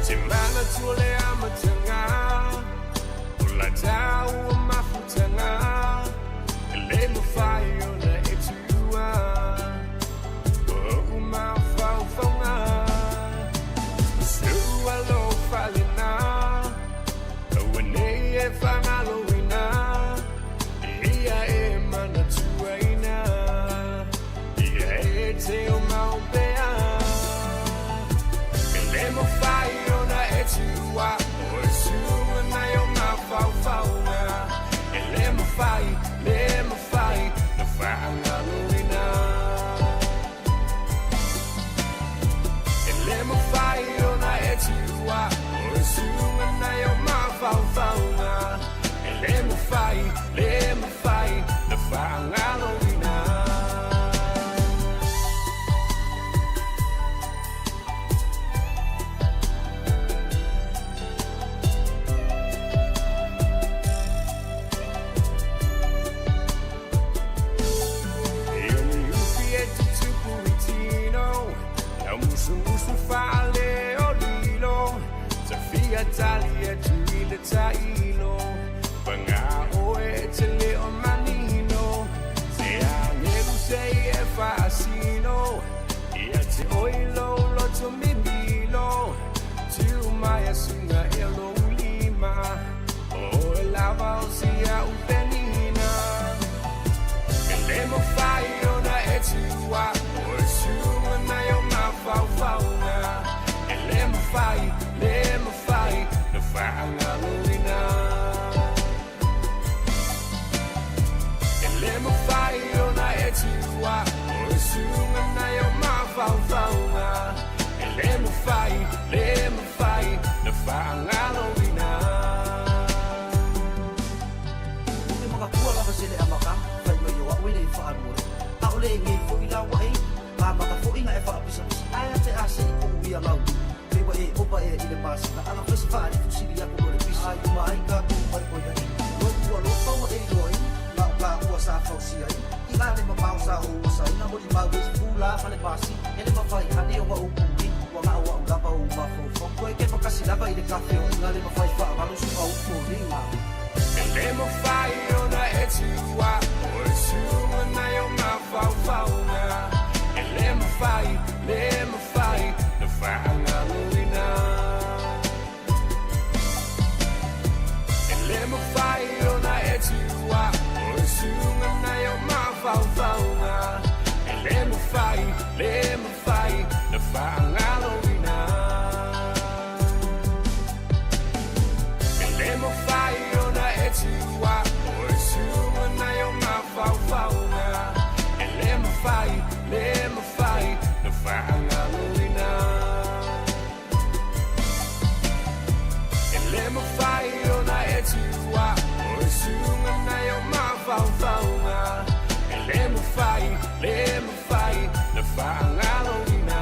Te manatua le amataga o la taua mafutaga e le mafai ona e tuua o ou mafaufauga. O sou alofa lena aua nei e faagaloina ia e manatuaina ia e te o mau pea. E le mafai ona e tuua o e suga nai o mafaufauga. E le mafai, le mafai na faagaloina. E le mafai ona e tuua o e suga nai o mafaufauga. E le mafai, le mafai na faagaloina. E o ni ufi e tutupu i tino, lau musumusu faale o lilo, tafia tali e tui le tailo, paga oe e te le o manino, se agelu sei e faasino, ia te oe lou loto mimilo, tiu mai a suga e lou lima, o oe lava o si a'u penina. E le mafai ona e tuua o e suga nai o mafaufauga. E le mafai, le mafai na faagaloina. E le mafai ona e tuua o e suga nai o mafaufauga. E le mafai, le mafai na faagaloina. O ke makatua lava se le amaka, fai mai o a'u e le i faalua. Aʻole e gei foʻi la ua e, amata foʻi na e faapisapisa ae a te a se i koʻu ia lauli. Pei ua e opa ea i le masina, aga fai se faalifu sili aku no le pisa. A iuma ai kākou mai ʻoiaʻiʻo, loku alofa ua e iloa ai, ma o ka ua sa fausia ai, i la le mamao sa ou asaina, molimau e se pulā ma le masina, hele ma fai. lava i le tafeoaiga le mafai faagalo suauu foliga. E le mafai ona e tuua O le susuga nai ou mafaufauga E le mafai, le mafai Na faagaloina E le mafai ona e tuua O le susuga nai ou mafaufauga E le mafai, le mafai Na faagaloina E le mafai ona e tuua O le susuga nai ou mafaufauga E le mafai, le mafai Na faagaloina E le mafai ona e tuua O le susuga nai ou mafaufauga E le mafai, le mafai Na faagaloina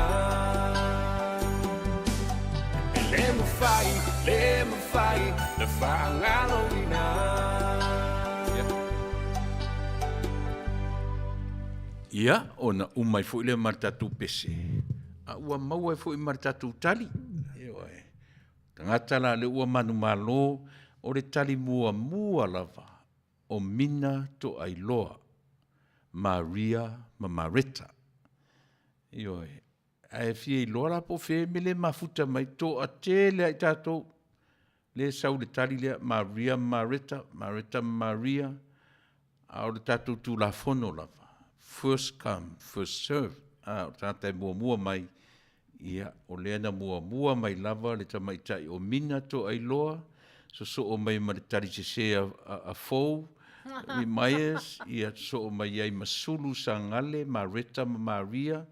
E le mafai, le mafai Na faagaloina. Ia, ona uma ai foi lea ma le tatou pese, a ua maua ai foi ma le tatou tali. Ioe. Tagata la lea ua manumalo, o le tali muamua lava o Mina Toailoa, Maria ma Mareta. Ioe. Ae fia iloa la po o fea mea lea e mafuta mai, toatele lava i tatou lea e sau i le tali lea, Maria ma Mareta, Mareta ma Maria, a o le tatou Tulafono lava, first come, first serve. A, o le tagata e muamua mai, ia, o lea na muamua mai lava le tamaitai o Mina Toailoa, sosoo mai ma le tali sese a, a, a Fou, Myers, ia, sosoo mai ai ma Sulu Sagale, Mareta ma Maria,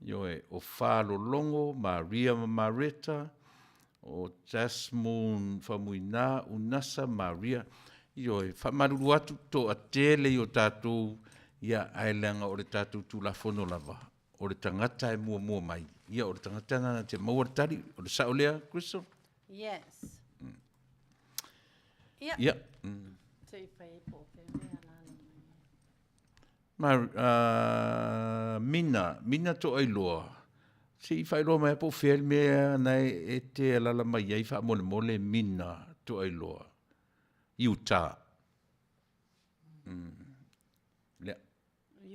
ioe, o Falologo, Maria ma Mareta, o Jasmund Faumuina, Unasa, Maria, ioe, faamalulu atu, toatele i o tatou, ia, ae leaga o le tatou Tulafono lava, o le tagata e muamua mai, ia, o le tagata lena na te maua le tali, o le sao lea, Crystal? Yes. Ia. Ia. Se i fai ai po o fea mea la na mai ai. Ma, Mina, Mina Toailoa, se i faailoa mai po o fea le mea na e te alala mai ai faamolemole Mina Toailoa, Utah. Lea.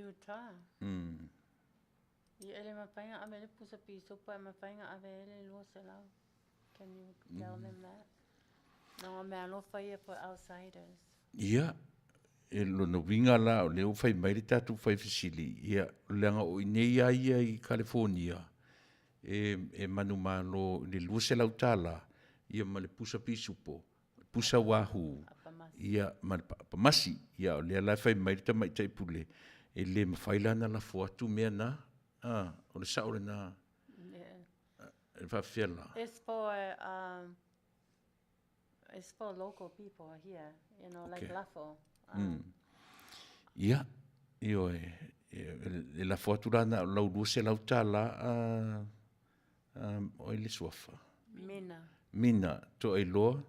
Utah. Ia e le mafai ona ave le pusa pisupo e mafai ona ave ai le 200. Can you tell them that? Leaga o meaalofa ia for outsiders. Ia, e lona uiga la o lea ua fai mai le tatou fai fesili, ia, leaga o i inei lava ia i Kalifonia, e, e manumalo i le $200, ia ma le pusa pisupo, pusa wahoo, ia, ma le pamasi. Ia, o lea la e fai mai le tamaitai pule, e le mafai la ona lafo atu mea na. A, o le sao lena. E faapefea la? It's for um, it's for local people here, you know, like okay. lafo. Ia, ioe, e lafo atu la na o lau $200 a o ai le suafa? Mina. Mina, Toailoa.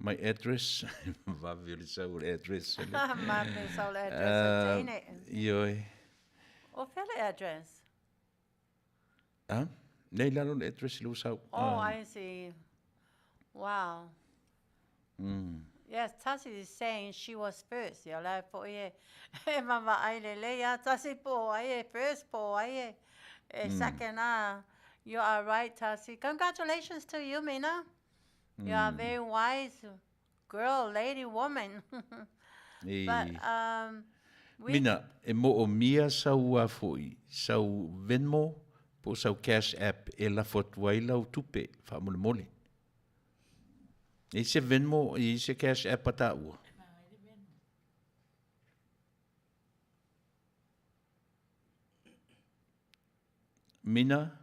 My address, vave o le sau o le address. Vave sau le address o teine. Ioe. O fea le address? A? Nei lalo le address i lou sau. Oh, I see. Wow. Yes, Tasi is saying she was first. Ia la foi e e vaavaai lelei a Tasi po o ai e first po o ai e e second a. You are right, Tasi. Congratulations to you, Mina. You are a very wise girl, lady, woman. But um, we... Mina, e moomia sau a foi, sau Venmo po o sau Cash App e lafo atu ai lau tupe faamolemole. E i se Venmo, e i se Cash App a taua? Mina?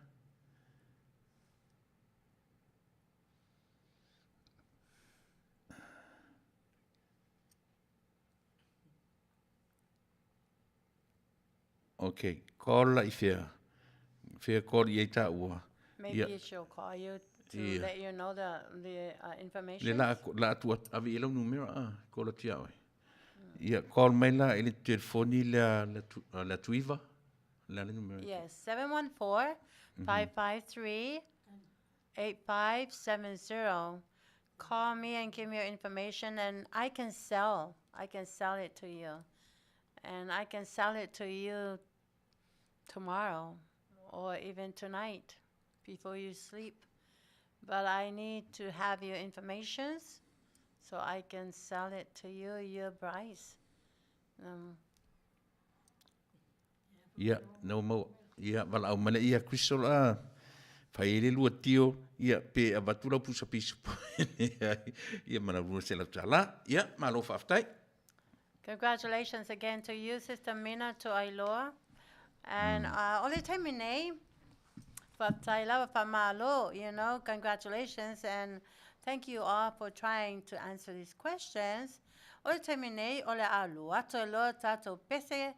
Ok, call la i fea? Fea call i ai taua? Maybe yeah. she'll call you to yeah. let you know the, the uh, information. Le la, la atu ave i lau numera a, call atu ia oe. Ia, call mai la i le telefoni lea la, tu, la tuiva. Le a le numera? Yes, 714 553. 8570. Call me and give me your information, and I can sell. I can sell it to you. And I can sell it to you tomorrow or even tonight before you sleep. But I need to have your informations so I can sell it to you, your price. Um, Ia, na ua maua. Ia, valaau mai lea, ia, Crystal, a, fai ai le lua tio, ia, pe avatu lau pusa pisupo, leai, ia, ma lau 200 tala. Ia, malo faafetai. Congratulations again to you, Sister Mina Tuailoa. And mm. uh, o le taimi nei, faafetai lava faamalo, you know, congratulations and thank you all for trying to answer these questions. O le taimi nei, o le a alu atu e loa tatou pese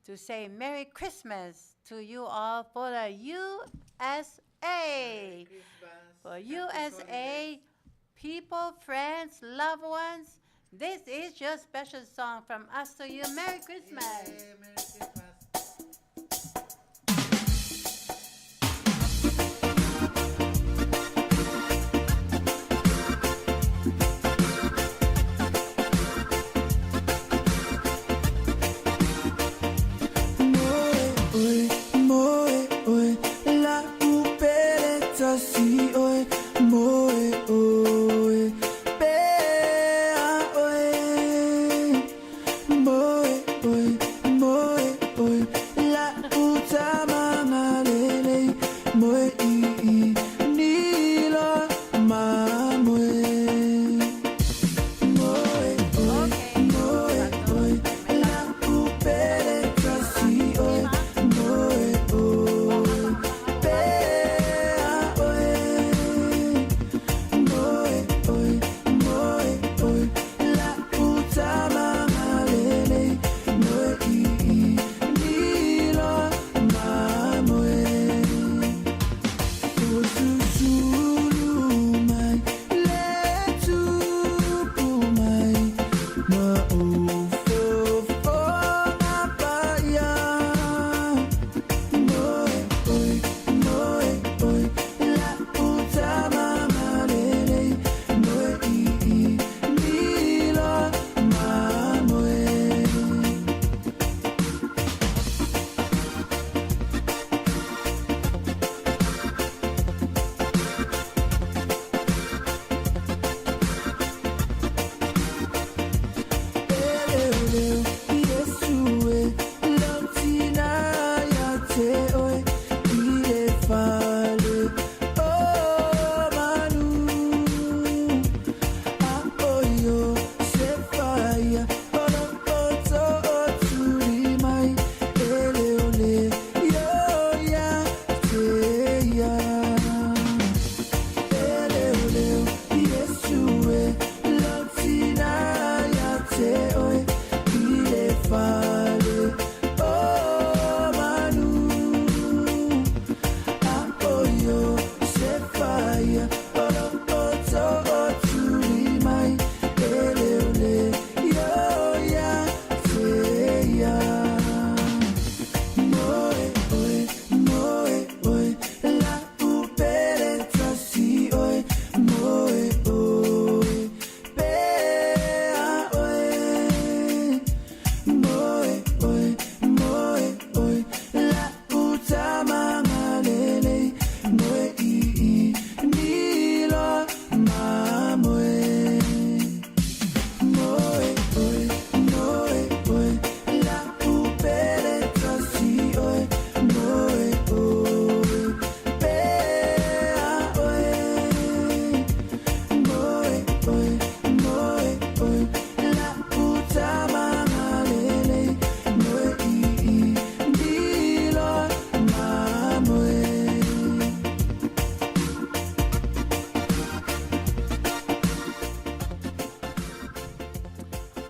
to say Merry Christmas to you all for the USA. For USA people, friends, loved ones, this is your special song from us to you. Merry Christmas. Yay, Merry Christmas.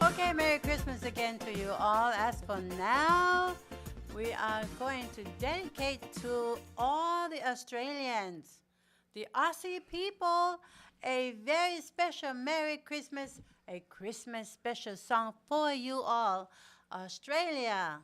Okay, Merry Christmas again to you all. As for now, we are going to dedicate to all the Australians, the Aussie people, a very special Merry Christmas, a Christmas special song for you all. Australia.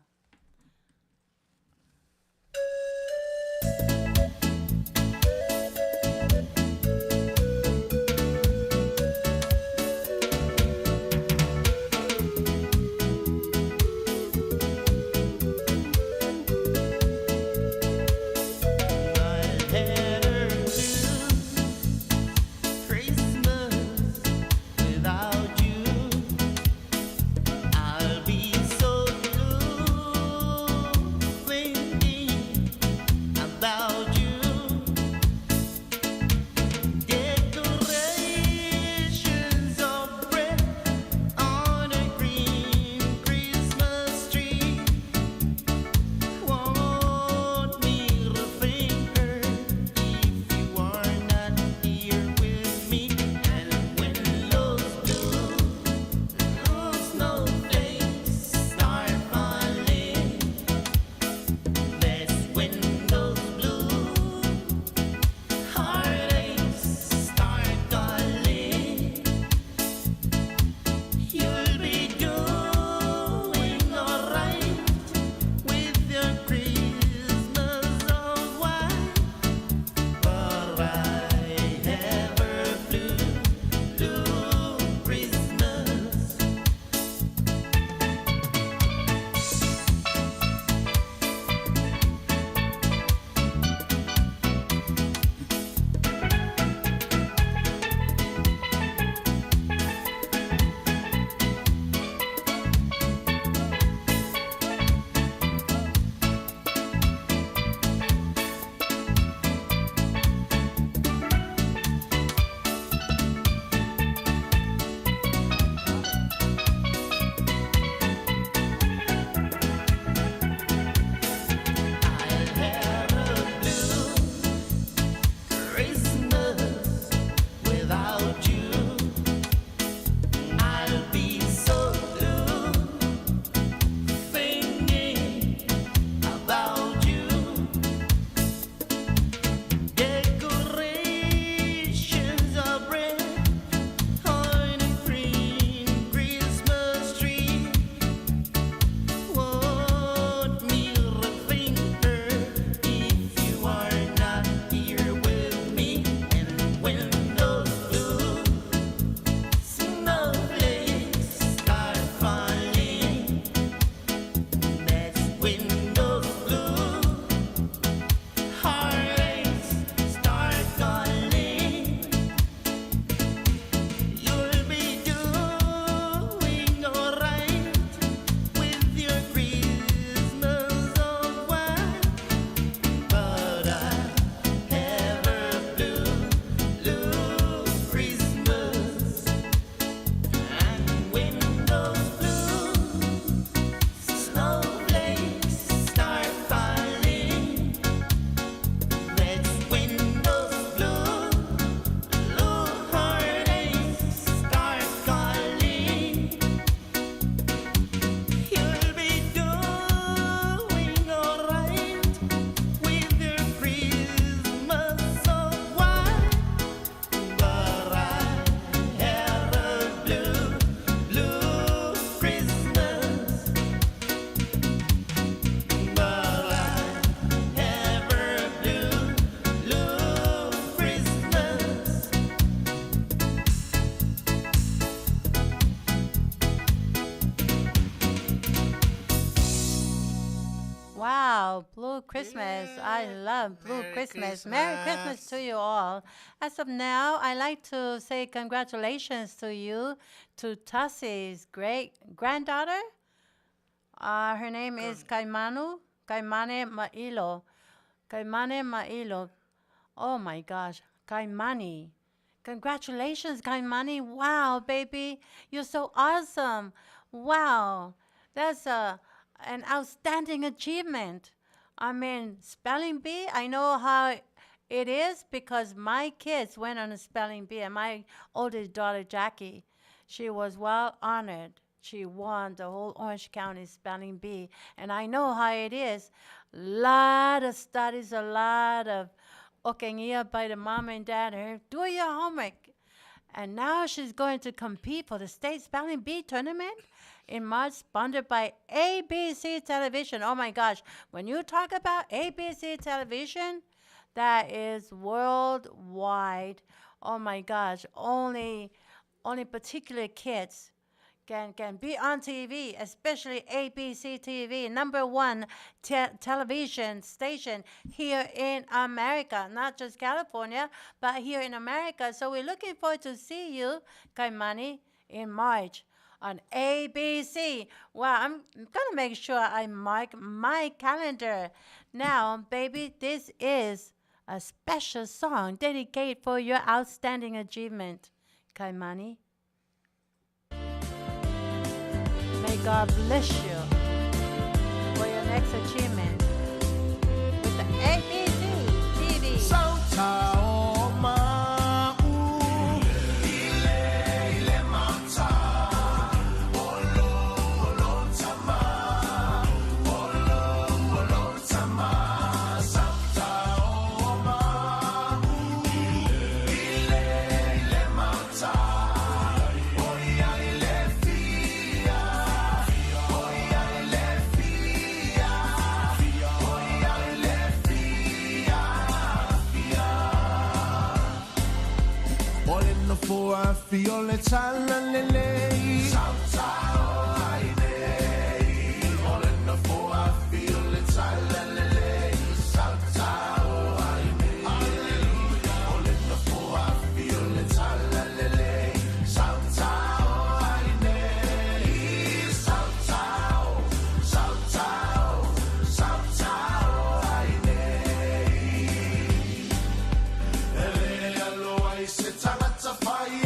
Christmas. I love Blue Merry Christmas. Merry Christmas to you all. As of now, I like to say congratulations to you, to Tussie's great granddaughter. Her name is Kaimanu, Kaimane Mailo. Kaimane Mailo. Oh my gosh, Kaimani. Congratulations, Kaimani. Wow, baby. You're so awesome. Wow. That's an outstanding achievement. I mean, spelling bee, I know how it is because my kids went on a spelling bee, and my oldest daughter, Jackie, she was well honored. She won the whole Orange County spelling bee, and I know how it is. Lot of studies, a lot of okengia by the mom and dad. Her, do your homework. And now she's going to compete for the state spelling bee tournament in March, sponsored by ABC Television. Oh my gosh, when you talk about ABC Television, that is worldwide. Oh my gosh, only particular kids can be on TV, especially ABC TV, number one television station here in America, not just California, but here in America. So we're looking forward to see you, Kaimani, in March on ABC. Well, I'm going to make sure I mark my calendar. Now, baby, this is a special song dedicated for your outstanding achievement, Kaimani. May God bless you for your next achievement with the ABC TV. Fiole tala lelei Sautao ai nei Ole na foa fiole tala lelei Sautao ai nei Hallelujah Ole na foa fiole tala lelei Sautao ai nei Sautao, sautao, sautao ai nei Ele aloa i se tagata whai.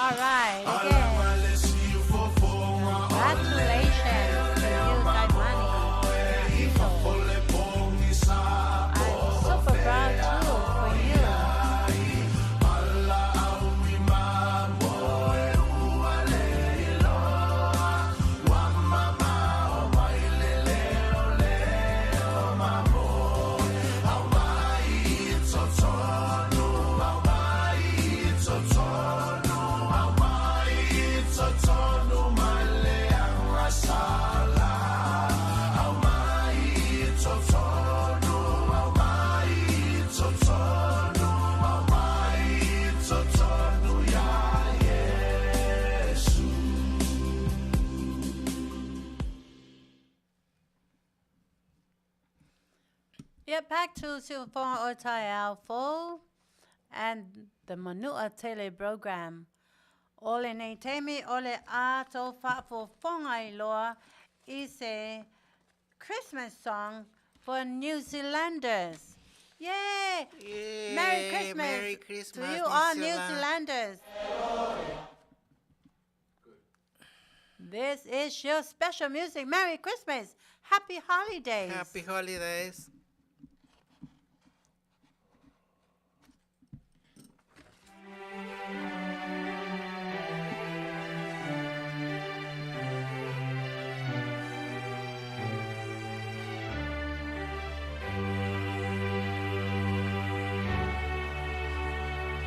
All right, again. Congratulations to you, Kaimani. Yeah, back to Siufoga o Taeao Fou and the Manua Tele program. O lenei taimi o le a tou faafofoga iloa i se Christmas song for New Zealanders. Yay! Merry Yay, Christmas, Merry to Christmas, you all New New Zealand. Zealanders. This is your special music. Merry Christmas. Happy holidays. Happy holidays.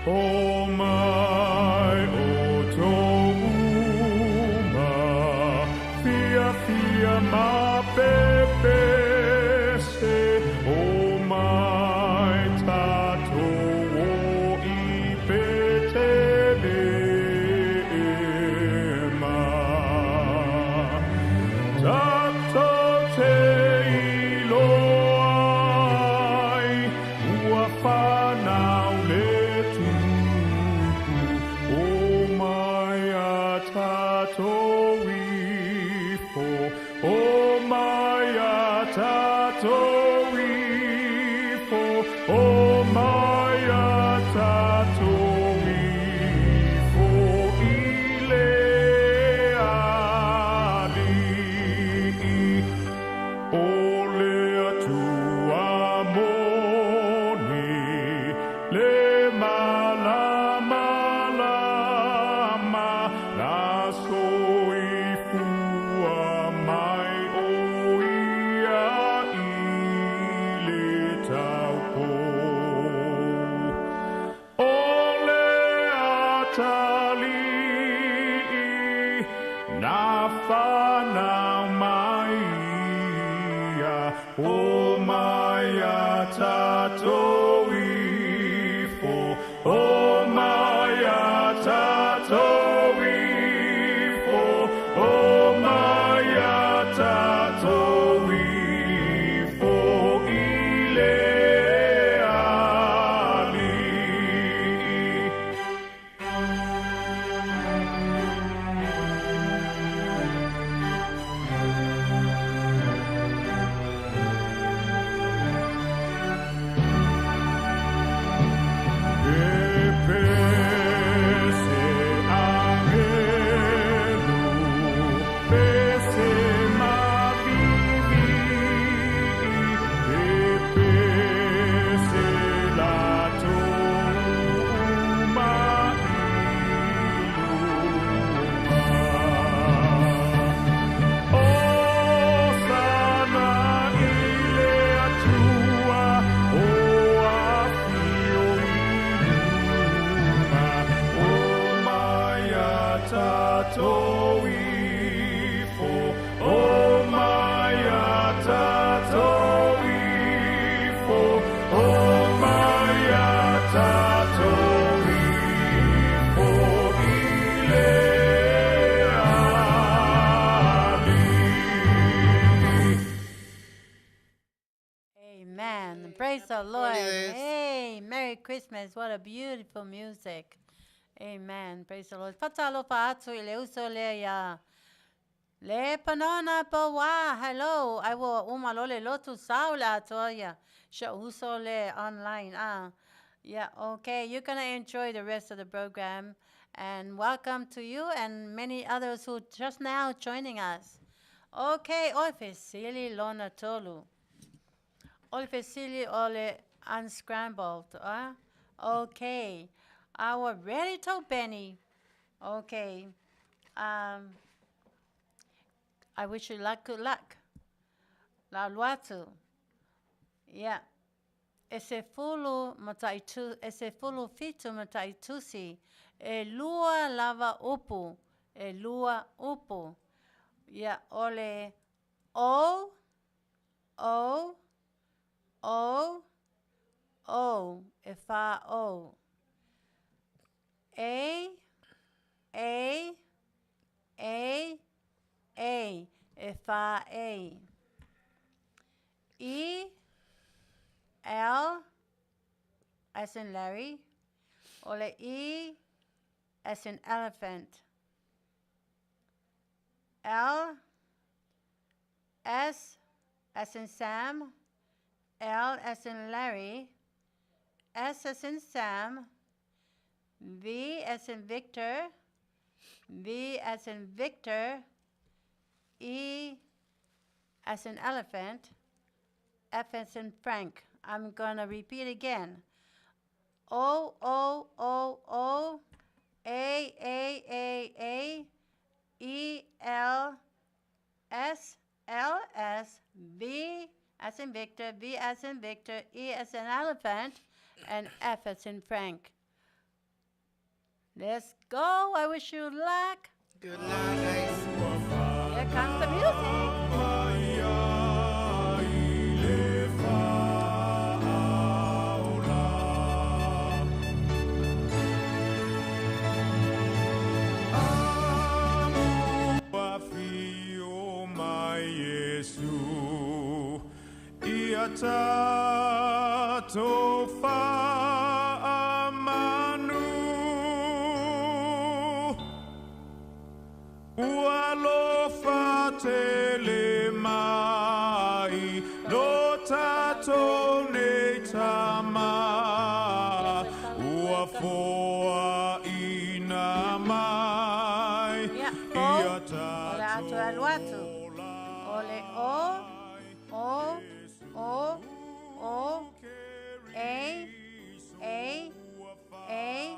O mai o tō uma, fia fia ma pepese, o mai tātou o i Petelema. Tātou te iloa ai, ua whanau le tupu, o mai a tātou ifo, o mai a tātou ifo, o mai a tātou ifo i le alii. O le atua moni, le malama lama, na soifua mai o ia i le taupo. O le atalii, na whanau mai ia, o mai a tātou ifo, o mai a tātou ifo, o mai a tātou ifo i le alii. Amen. Praise the Lord. Holidays. Hey, Merry Christmas. What a beautiful music. Amen. Praise the Lord. Fatalofa atu i le uso lea ia. Le panona pawa. Hello. I will uma lole lotu saula atoa ia. Sha uso le online. Ah. Yeah, okay. You're going to enjoy the rest of the program. And welcome to you and many others who just now joining us. Okay, oi fesili lona tolu. O le fesili o le unscrambled. Ah? Okay. Our ready to Benny. Okay. I wish you luck, good luck. La luatu. Yeah. E se fulu mataitu, e se fulu fitu mataitusi. E lua lava upu. E lua upu. Yeah, ole O, O, O, O, e fa O. A, A, A, A, e fa A. E, L as in Larry, o le E as in elephant. L S as in Sam, L as in Larry, S as in Sam, V as in Victor, V as in Victor, E as in elephant, F as in Frank. I'm going to repeat again. O, O, O, O, A, A, A, A, E, L, S, L, S, V as in Victor, V as in Victor, E as in elephant, and F as in Frank. Let's go. I wish you luck. Good luck, guys. Here comes the music. Afio mai Yesu ia tatou faamanu ua alofa tele mai lo tatou nei tama ua foaina mai Ia, ia o, o le atu e alu atu. O le O, O, O, O, A, A, A,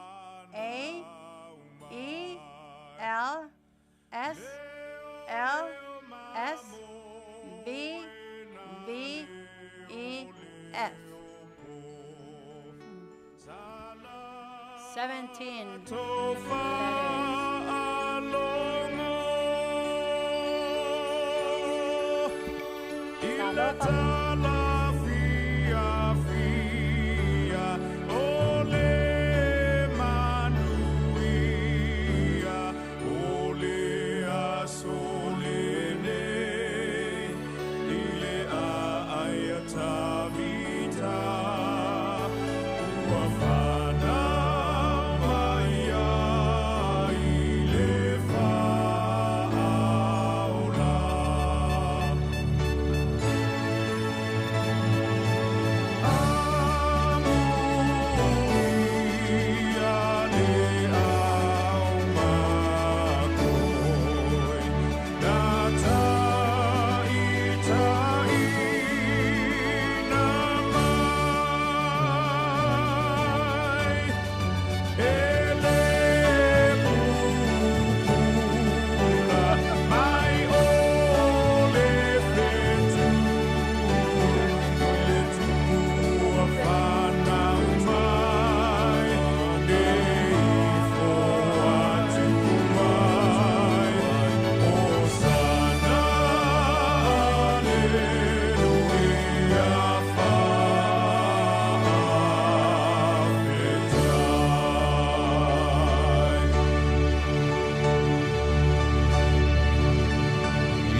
A, E, L, S, L, S, V, V, E, F. 17 letters. Talofa.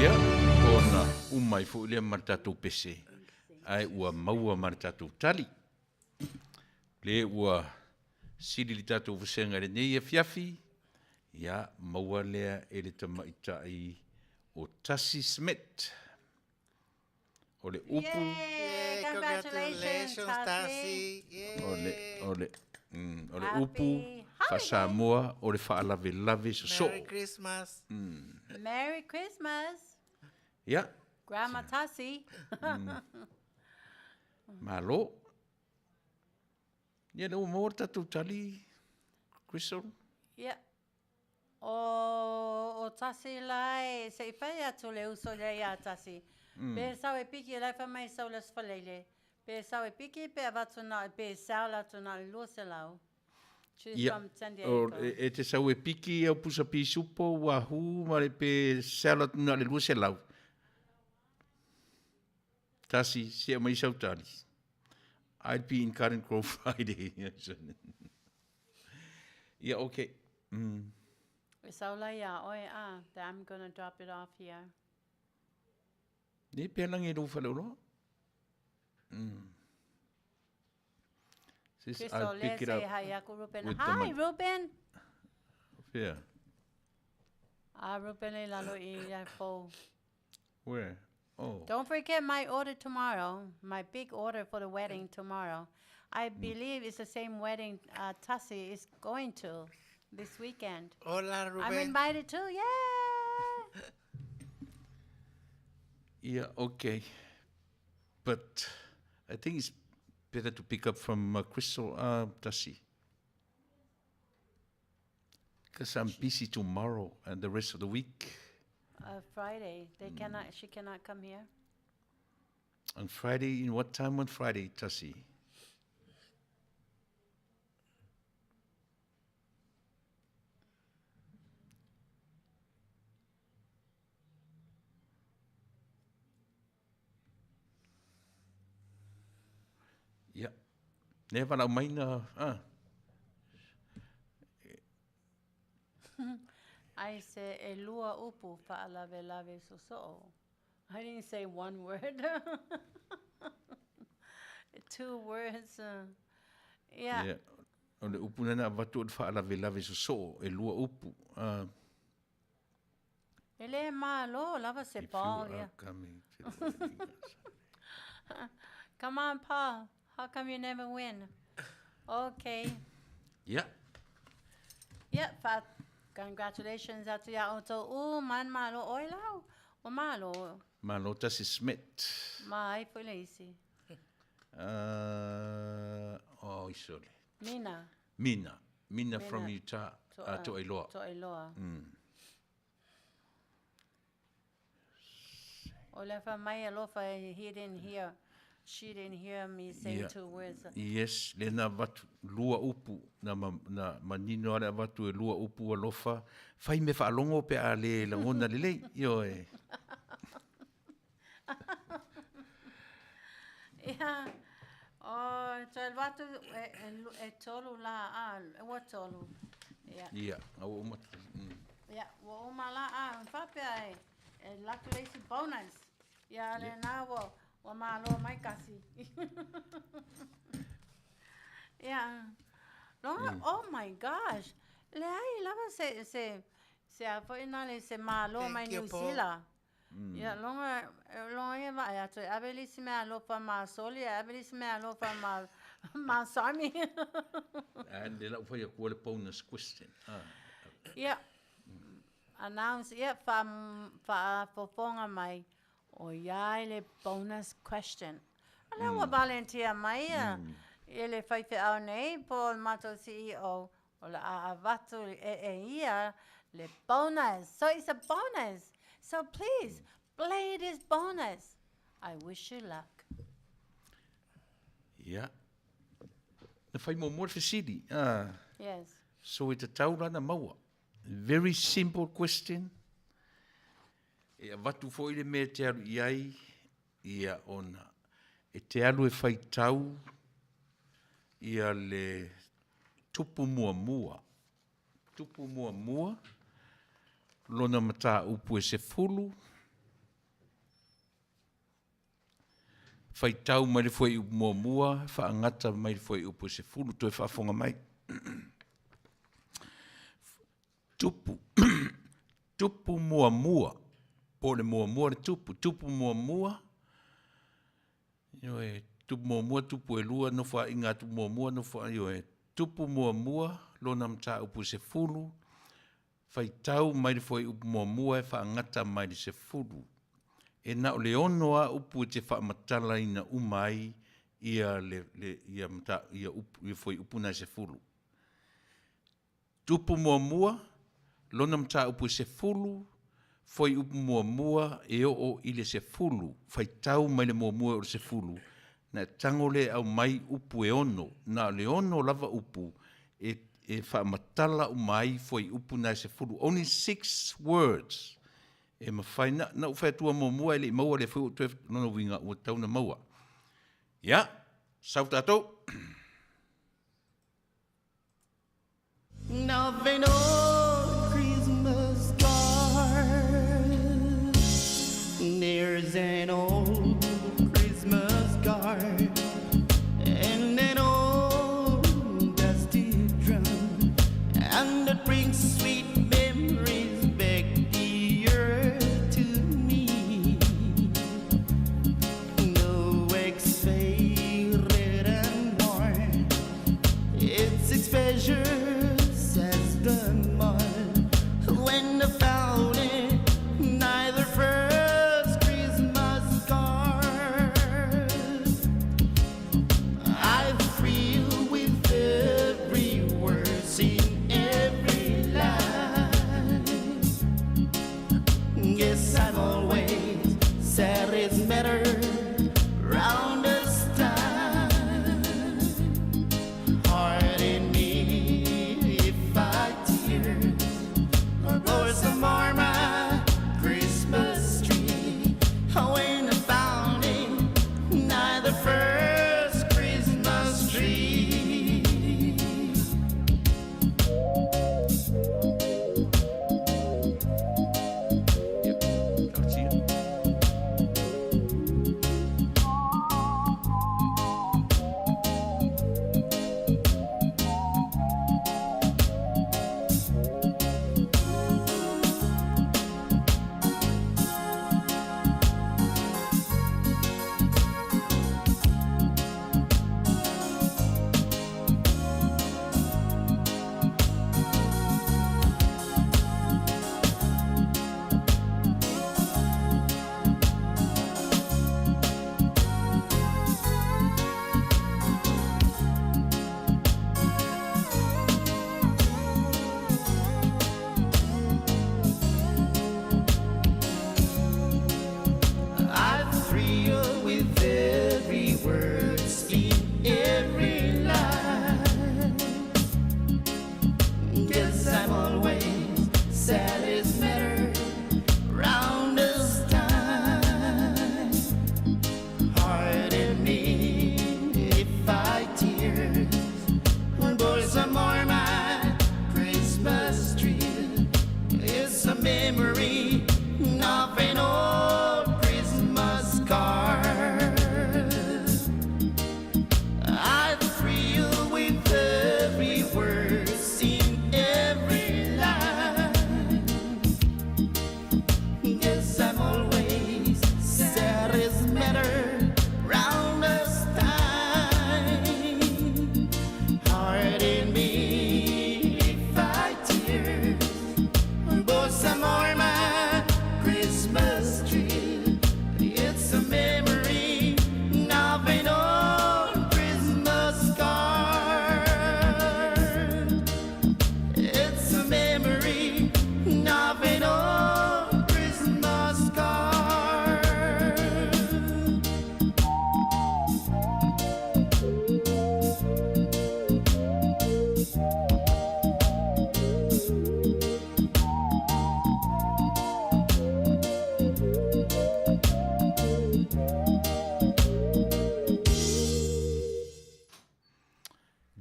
Ia, ona uma ai foi lea ma le tatou pese, ae ua maua ma le tatou tali. Le ua sili le tatou vasega i lenei afiafi, ia maua lea e le tamaitai o Tasi Smith. O le upu Yay! Yay, Congratulations, congratulations, Tasi. Tasi. o le Yay. o le o le Happy upu holidays. faa-Samoa o le faalavelave sosoo. Merry Christmas. Merry Christmas, Ia, Grandma Tasi. malo. Ia, le ua maua le tatou tali, Crystal. Ia. O, o Tasi lai, se i fai atu le uso lea ia Tasi. Pe sau e piki lai fa mai sau le sfalele. Pe sau e piki pe avatu na, pe sau la tu na le 200. She's Ia, from San o, Diego. e, e te sau e piki au pusa pisupo, ua hu, ma le pe sala na le 200. Tasi, se mai sau tali. I'd be in Garden Grove Friday. Ia, okay. E sau lai ia, oe a, then I'm gonna drop it off here. Ne pe langi e lou whale uloa. Sis, Crystal, I'll pick let's it say up hi aku Ruben. with the Hi, Ruben. Yeah. Ah, Ruben e lalo i ia fou. Where? Oh. Don't forget my order tomorrow, my big order for the wedding tomorrow. I believe it's the same wedding Tassi is going to this weekend. Hola, Ruben. I'm invited too, yeah! Yeah, okay. But I think it's better to pick up from Crystal Tassi. Because I'm busy tomorrow and the rest of the week. Friday, they cannot. She cannot come here. On Friday, in what time on Friday, Tassi? Yeah. Never lau mai na, ah. I say e lua upu fa'alavelave soso'o. I didn't say one word. 2 words. Yeah. Yeah. O le upu nana avatu o le fa'alavelave soso'o, e lua upu. E le malo lava se If you Paul, are yeah. coming to the wedding, Come on, Paul. How come you never win? Okay. Yeah. Yeah, congratulations atu ia outou. U man malo oi lau. O malo. Malo tasi Smith. Ma ai foi le isi. Oh, isole. Mina. Mina. Mina from Mina. Utah. Toailoa. Toailoa. O le fa mai alofa, he didn't hear. She didn't hear me say Yeah. 2 words. Yes, le na vatu lua upu, na, ma, na manino ale vatu e lua upu alofa. Fai me whaalongo pe a le langona le lei. Io e. Yeah. Oh, te vatu e tolu la, a, e ua tolu. Yeah. Yeah, a ua uma. Yeah, ua uma la, a, whapea e, e latu leisi bonus. Yeah, le na ua, ua malo mai kasi. Yeah. Longa, oh my gosh. Le ai lava se, se, se a foi na le se malo Thank mai you, New Paul. Zealand. Yeah, longa, longa e va, atu, ave lisi mea alofa ma soli, ave lisi mea alofa ma, ma sami. And le lau whai a kua le bonus question. Ah. Yeah. Announce, yeah, fa, fa fofonga mai. O iai le bonus question. Ala ua volunteer mai ia. E le whai wheau nei, po mato CEO, o la a avatu e, e ia, le bonus. So it's a bonus. So please, play this bonus. I wish you luck. Yeah. Na whai mo mua fesili. Ah. Yes. So e te taurana maua. Very simple question. E avatu foi le mea te alu i ai, ia ona. E te alu e whai tau ia le tupu mua mua. Tupu mua mua. Lona mata upu e se fulu. Whai tau mai le foi upu mua mua, whaangata mai le foi upu e se fulu, toe whaafonga mai. Tupu. Tupu mua mua. Po le mua mua le tupu. Tupu mua mua. Io e tupu mua mua, tupu e lua, no wha inga tupu mua mua, no wha, io e tupu mua mua, lona mata upu se fulu. Whai tau mai le foi upu mua mua e whaangata mai le se fulu. E na o le ono a upu e te whaamatala ina umai ia le, le, ia mata, ia upu, ia foi upu nai se fulu. Tupu mua mua, lona mata upu e se fulu, foi upu mua mua e o i le se fulu, whai tau mai le mua mua o le se fulu. Na tango le au mai upu e ono, na le ono lava upu e, e whaamatala umai foi upu nai se fulu. Only 6 words. E mawhai na, na uwhai atua mua mua e le maua le fui o toe nono winga ua tauna maua. Ia, sau tātou. Of an old Christmas card. There's an old Christmas card and an old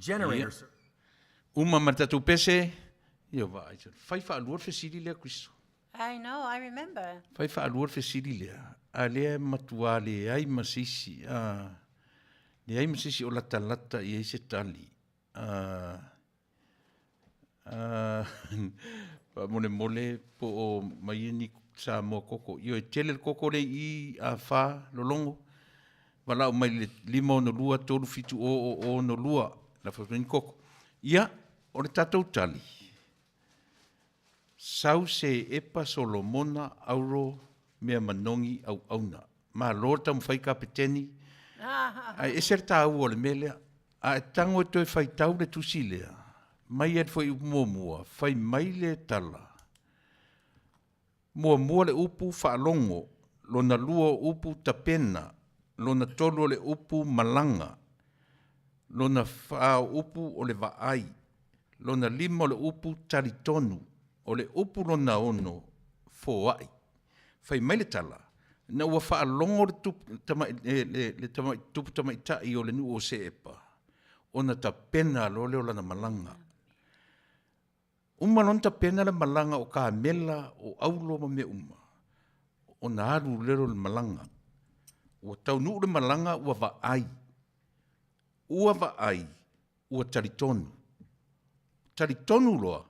Generator. Uma ma le tatou pese, ia vaai se fai faalua le fesili lea Kristo. I know, I remember. Fai faalua le fesili lea, a lea e matuā leai ma se isi, a, leai ma se isi o latalata i ai se tali. A, a, faamolemole po o mai ni Samoa koko. Ioe, tele le koko lea i i, a fa, lologo, valaau mai i le 562 370 062, lafo atu ai ni koko. Ia, o le tatou tali, Sau se epa Solomona auro mea manogi auauna. Malo le taumafai Kapeteni, ae ese le taua o le mea lea. A e tago e toe faitau le tusi lea, mai ai le fuaiupu muamua, fai mai le tala, Muamua le upu faalogo, lona lua o upu tapena, lona tolu o le upu malaga, lona fa o upu o le vaai, lona lima o le upu talitonu, o le upu lona ono, foai. Fai mai le tala, ina ua faalogo le tupu tamai, le, le tamai, tupu tamaitai o le nuu o Seepa, ona tapena loa lea o lana malaga. Uma loa ona tapena le malaga o kamela, o aulo ma mea uma, ona alu lea o le malaga. Ua taunuu le malaga ua vaai, ua vaai, ua talitonu. Talitonu loa,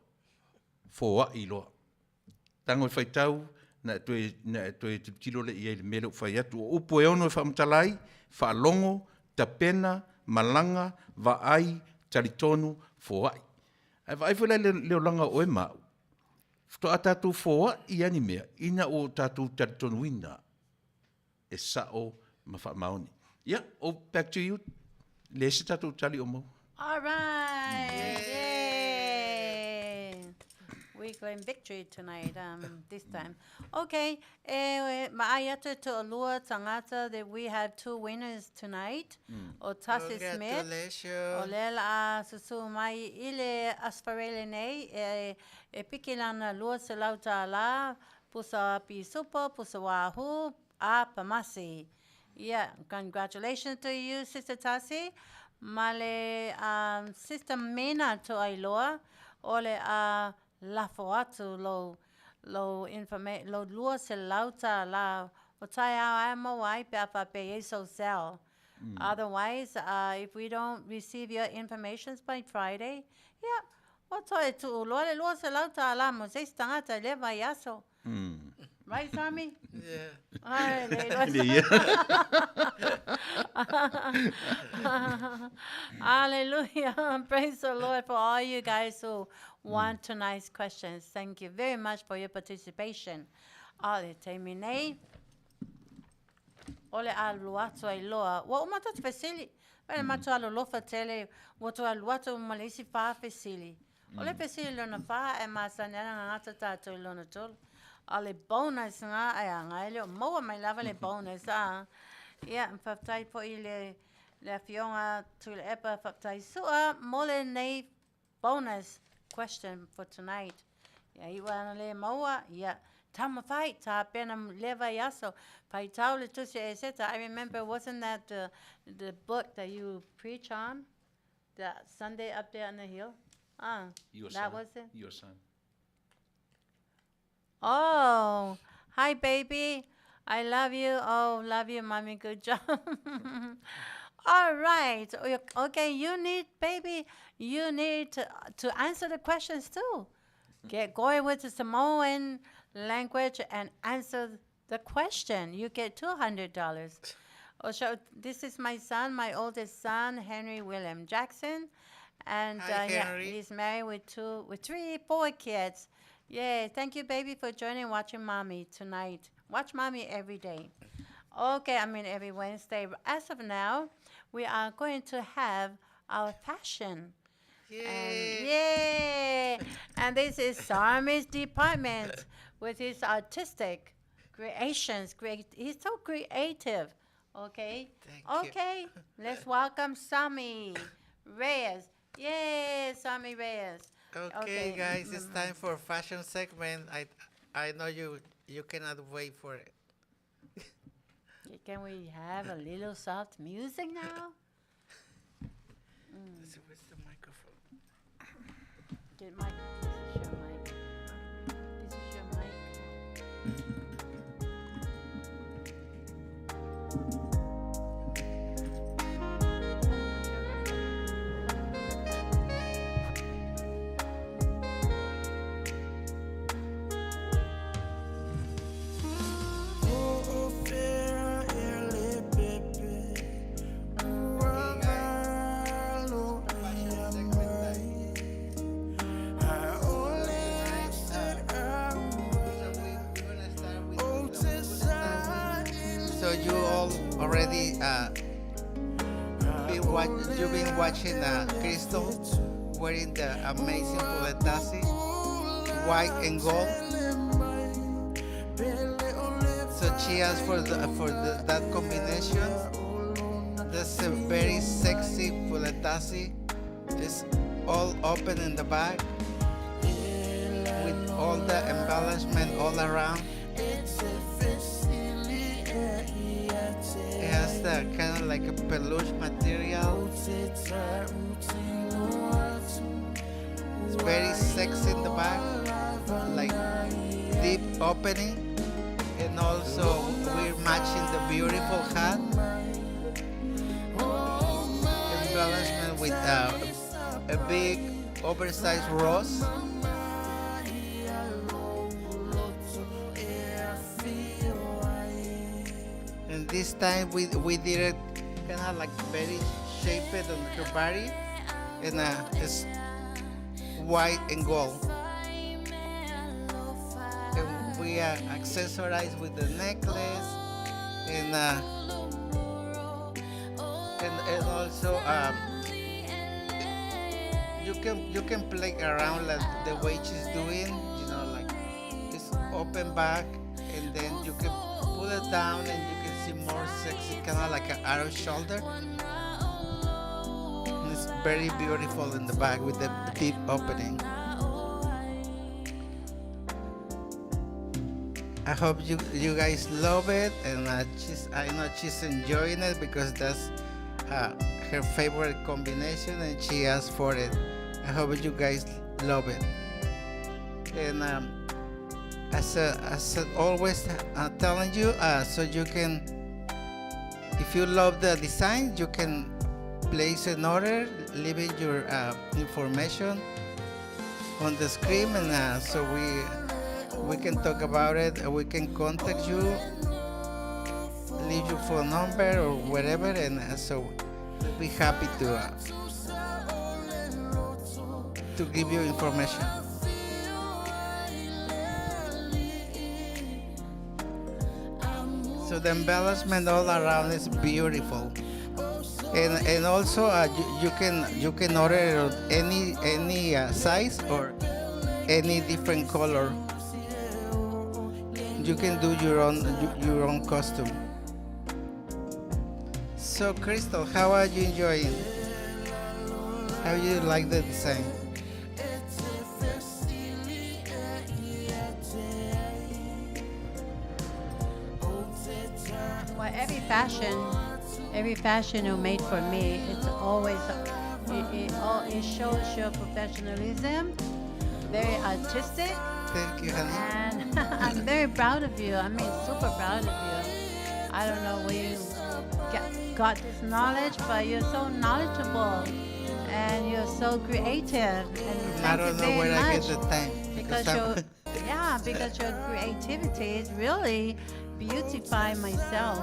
foai loa. Tago e faitau, na e toe, na e toe tilotilo lea i ai i le mea lea ua fai atu. O upu e ono e faamatala ai, faalogo, tapena, malaga, vaai, talitonu, foai. Ae vaai foi la i le olaga o oe ma au, faatoa tatou foai lava ni mea ina ua tatou talitonuina e sao ma faamaoni. Ia, oh, back to you. Leai se tatou tali o maua. All right. Yay. We claim victory tonight, this time. Okay, e maai atu to lua tangata that we have two winners tonight. O Tasi Smith, o lea la a susu mai i le Asfarele nei, e, e piki lana $200, pusa pisupo, pusa wahoo, a pamasi. Yeah, congratulations to you, Sister Tasi. Ma le um, Sister Mena Toailoa, o le a lafo atu lou, lou, informa lou $200 o taeao ae maua ai pe a faapea e i ai sou cell. Otherwise, if we don't receive your informations by Friday, ia, ua toe tuu loa le $200 mo se isi tagata i lea vaiaso. Right, Sammy? Yeah. Ai, le iloa. Hallelujah. Praise the Lord for all you guys who won tonight's questions. Thank you very much for your participation. A o le taimi nei, o le a alu atu ai loa. Ua uma tātou fesili. Mai le matou alolofa tele, ua toe alu atu ma le isi whā fesili. O le fesili lona whā e masani ana ngā tātou i lona tolu. A le bonus ngā e a ngai leo. Maua mai lava le bonus a. Ia, whaftai po i le, le afioga Tuilaepa, whaftai sua mo le nei bonus question for tonight. Ia iwa ana le maua, ia, taumafai, tapena lea vaiaso, faitau le tusi e seta. I remember, wasn't that the, the book that you preach on? The Sunday up there on the hill? Ah, Your that son. was it? Your son. Oh, hi, baby. I love you. Oh, love you, mommy. Good job. All right. Okay, you need, baby, you need to, to answer the questions too. Get going with the Samoan language and answer the question. You get $200. Oh, so this is my son, my oldest son, Henry William Jackson. And Hi, yeah, Henry. he's married with two, with three, four kids. Yay. Thank you, baby, for joining Watching Mommy tonight. Watch Mommy every day. Okay, I mean every Wednesday. As of now, we are going to have our fashion. And yay! And this is Sarmi's department with his artistic creations. Great, he's so creative. Okay. Thank you. Okay. Let's welcome Sami Reyes. Yay, Sami Reyes. Okay, guys, it's time for fashion segment. I know you cannot wait for it. Can we have a little soft music now? Let's see. the microphone? Get mic. This is your mic. This is your mic. So you all already been watch, you've been watching Crystal wearing the amazing puletasi, white and gold. So she asked for that combination. That's a very sexy puletasi. It's all open in the back with all the embellishment all around. It has the kind of like a peluche material. It's very sexy in the back, like deep opening, and also we're matching the beautiful hat. Embellishment with a big oversized rose. And this time we did it kind of like very shaped on her body, and it's white and gold. And we are accessorized with the necklace, and also you can play around like the way she's doing, like it's open back, and then you can pull it down and you can see more sexy, kind of like an arrow shoulder. And it's very beautiful in the back with the deep opening. I hope you guys love it, and I know she's enjoying it because that's her favorite combination, and she asked for it. I hope you guys love it. And as always, I'm telling you, so you can, if you love the design, you can place an order, leaving your information on the screen, and so we can talk about it. We can contact you, leave your phone number or whatever, and so we'll be happy to give you information. So the embellishment all around is beautiful, and also you can order any size or any different color. You can do your own costume. So Crystal, how are you enjoying? How you like the design? Well, every fashion you made for me, it's always it shows your professionalism, very artistic. Thank you, honey. And I'm very proud of you. I mean, super proud of you. I don't know where you got this knowledge, but you're so knowledgeable and you're so creative. And thank I don't you know very where I get much the time. Because your creativity is really beautify myself.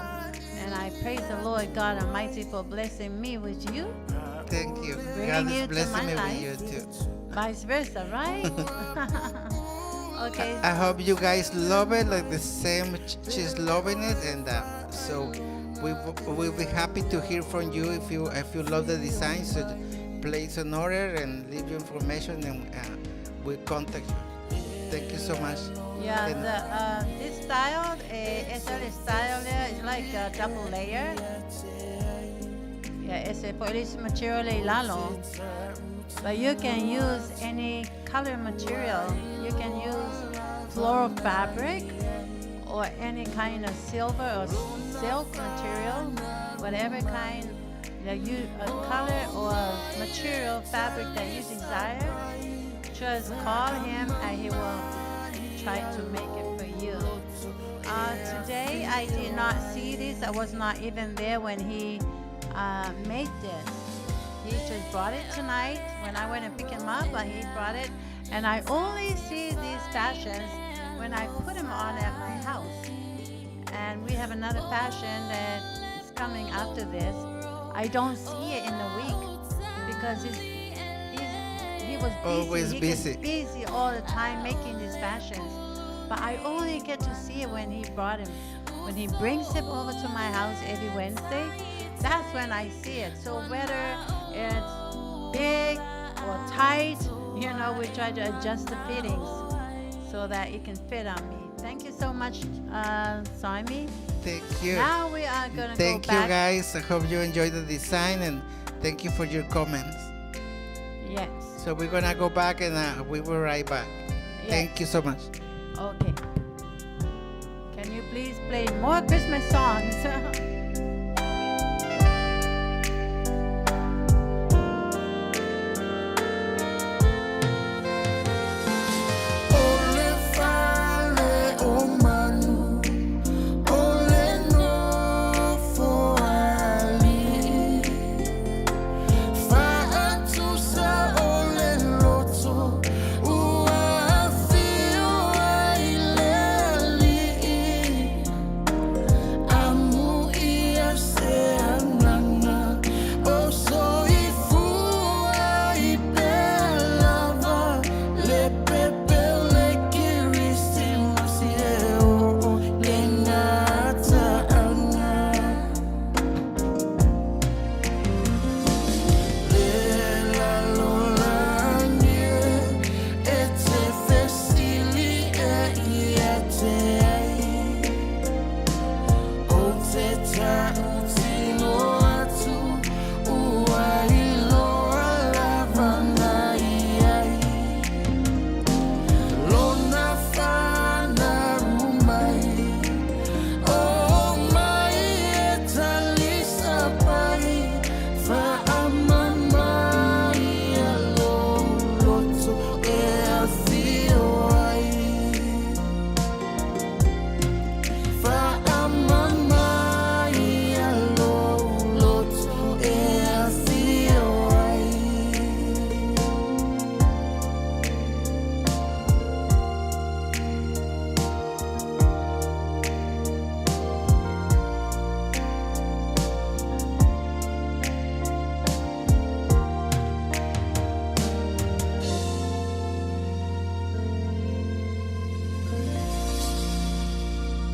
And I praise the Lord God Almighty for blessing me with you. Thank you. Bringing God is you to blessing my me with life. you too. Vice versa, right? Okay. I hope you guys love it like the same she's loving it, and so we'll be happy to hear from you if you love the design. So place an order and leave your information, and we'll contact you. Thank you so much. Yeah, And this style, SL style, is like a double layer. Yeah, it's a police material lalo. But you can use any color material. You can use floral fabric or any kind of silver or silk material, whatever kind that you a color or a material fabric that you desire, just call him and he will try to make it for you. Today I did not see this. I was not even there when he made this. He just brought it tonight when I went and picked him up, but he brought it. And I only see these fashions when I put them on at my house. And we have another fashion that is coming after this. I don't see it in the week because he was busy. Always He gets busy. busy all the time making these fashions. But I only get to see it when he brought him. When he brings him over to my house every Wednesday, that's when I see it. So whether it's big or tight, you know, we try to adjust the fittings so that it can fit on me. Thank you so much, Saimi. Thank you. Now we are going to go Thank you back. guys. I hope you enjoyed the design and thank you for your comments. Yes. So we're gonna go back and we will right back. Yes. Thank you so much. Okay. Can you please play more Christmas songs? Ole fale o manu, ole nofo ali. Faatusa ole loto, ua afio ai le ali'i. Amu ia se anana, o soifua i pea lava, le pepe o le Kerisimasi e o le gata'aga. Le lalolagi e, e te fesili e ia te ai. O te ta'utino atu, ua iloa lava na iai. Lona fanau mai, o mai e talisapai, fa'amama ia lou loto e afio ai. Fa'amama ia lou loto e afio ai.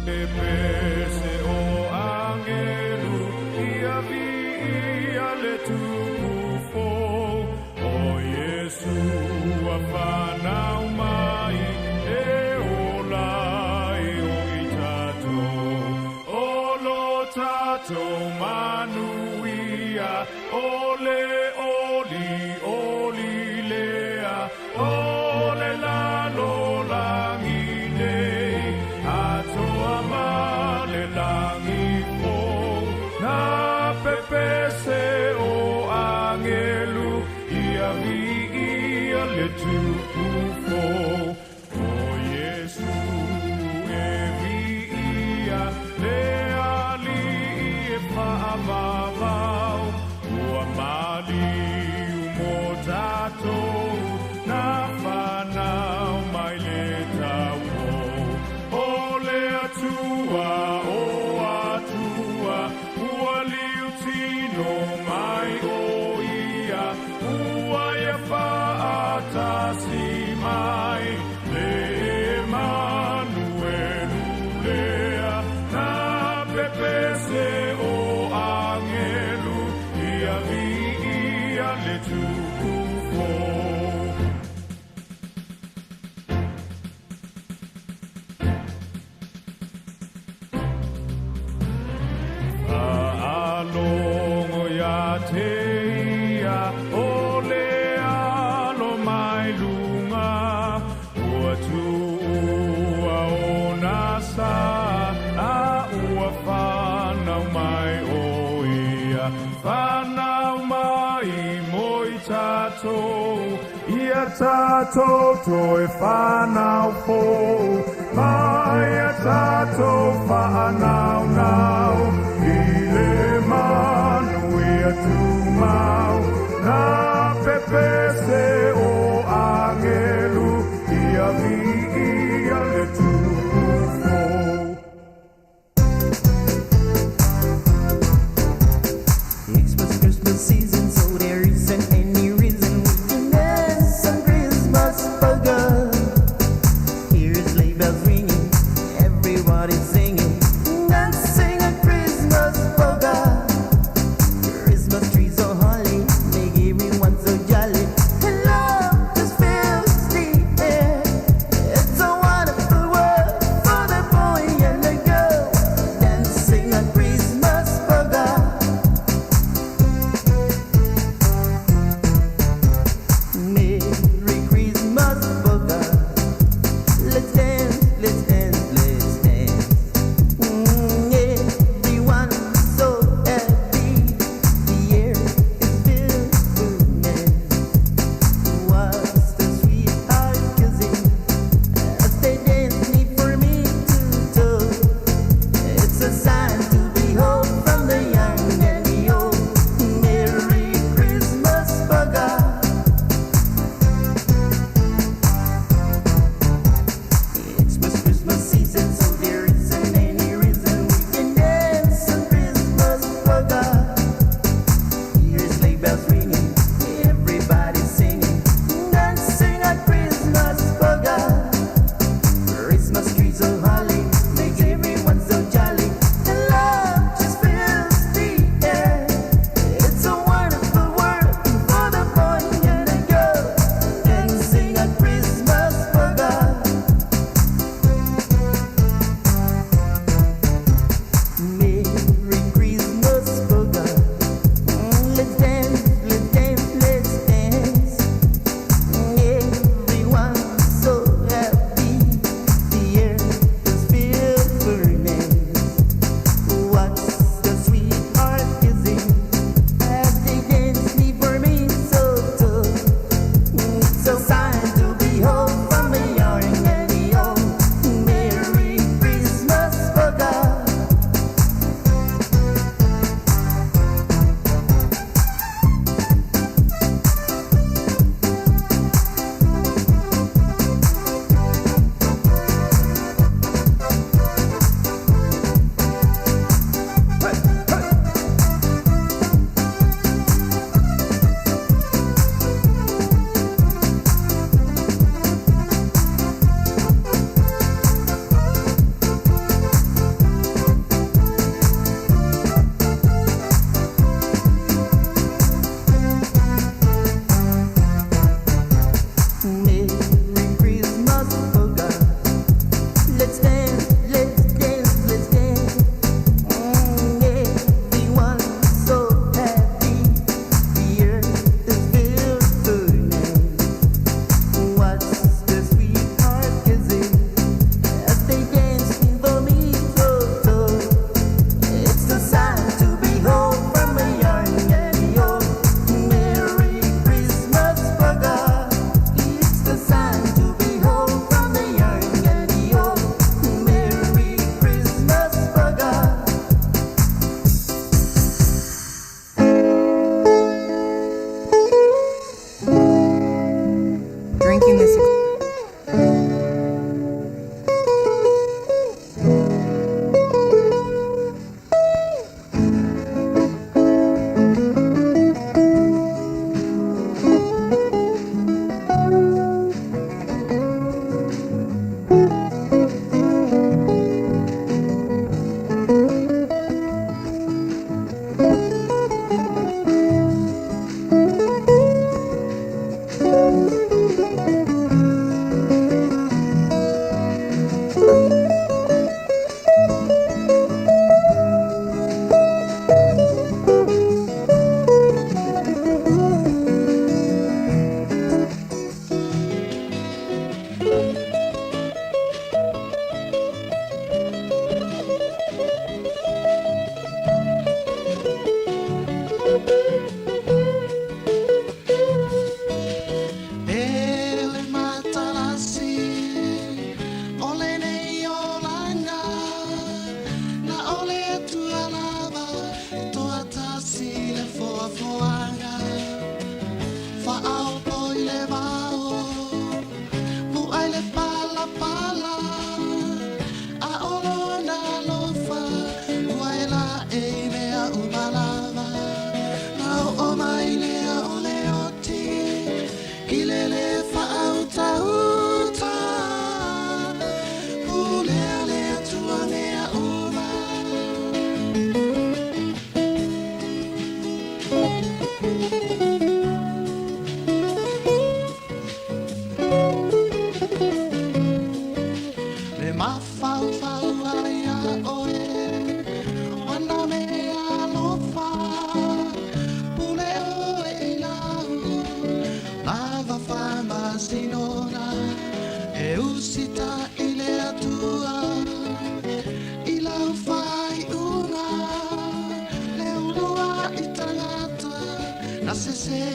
E pese o angelu ia vi ia le tupu fou. O Iesu a whanau mai e ola e o i tātou. O lo tātou manuia, o le oli oli lea, o le lalo langi nei, atoa ma le langi fou. Nā pepese o angelu, ia vi ia le tupu fou. O Iesu e vi ia, le ali e whaamamau, ua mali mo tātou, nā whanau mai le tau o. O le atua, o atua, ua liu tino mai o ia, ua ia whaatasi mai, le Emanuelu lea, nā pepese o angelu, ia vi ia le tupu fou. Fa'alongo ia te ia, o le alo mai lunga, ua tuua o nasa, a ua whanau mai o ia. Whanau tātou, ia tātou toe whanau fou, mai a tātou whanau nau, i le manu ia tūmau, nā pepese o angelu, ia vi ia le tupu fou. Xmas, Christmas season, so there isn't any reason we can dance on Christmas polka. Hear sleigh bells ringing, everybody's singing, dancing a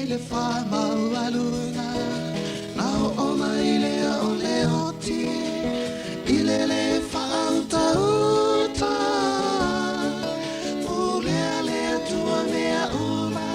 i le faamaualuga na oo mai lea o le oti i le lē faautauta pulea le Atua mea uma.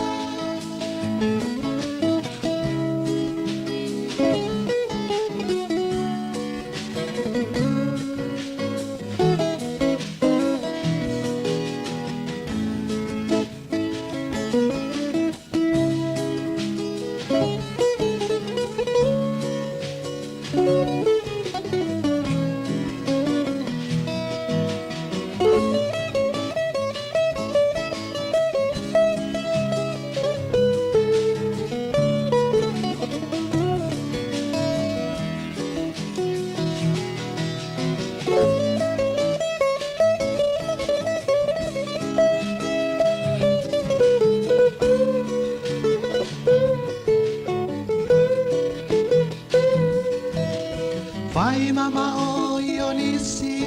Fai mamao i o nisi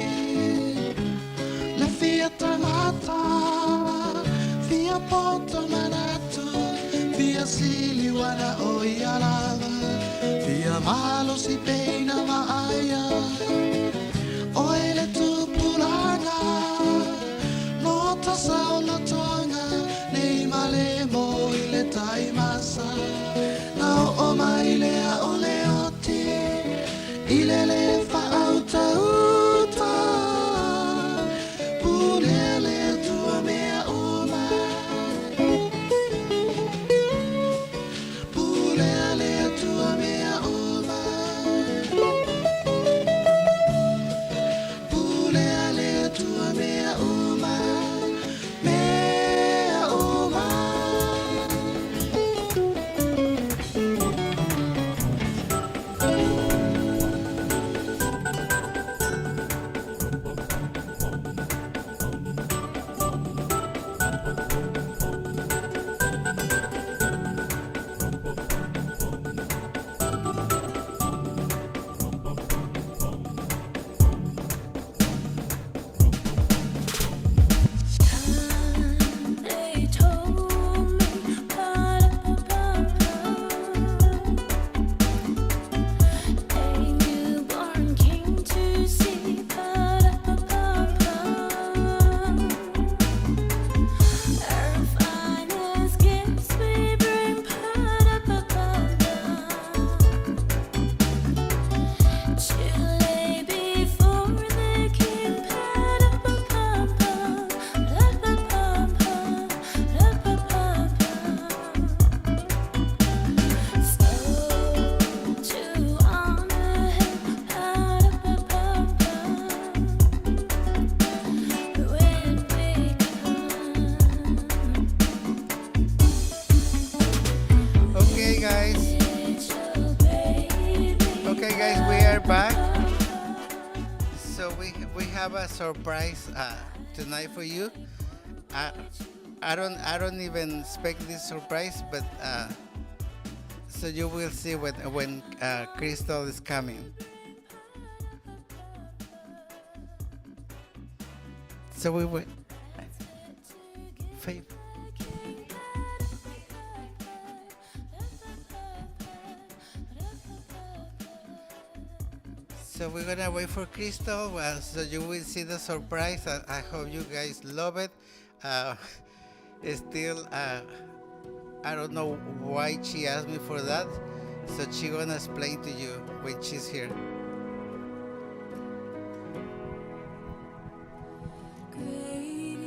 le fia tagata fia poto manatu fia siliuana o ia lava fia malosi peina vaaia oe le tupulaga lota saolotoga nei malemo i le taimasa na oo mai lea o le oti i le lē faautauta pulea le Atua mea uma pulea le Atua mea uma pulea le Atua mea uma mea uma. They told me, a newborn king to see. Our finest gifts we bring, to lay before the king. So to honor him, when we come. Okay, guys. Okay, guys, we are back. So we have a surprise tonight for you. I I don't even expect this surprise, but so you will see when Crystal is coming. So we will. Faith. So we're gonna wait for Crystal. Well, so you will see the surprise. I hope you guys love it. It's still, I don't know why she asked me for that. So she gonna explain to you when she's here. Great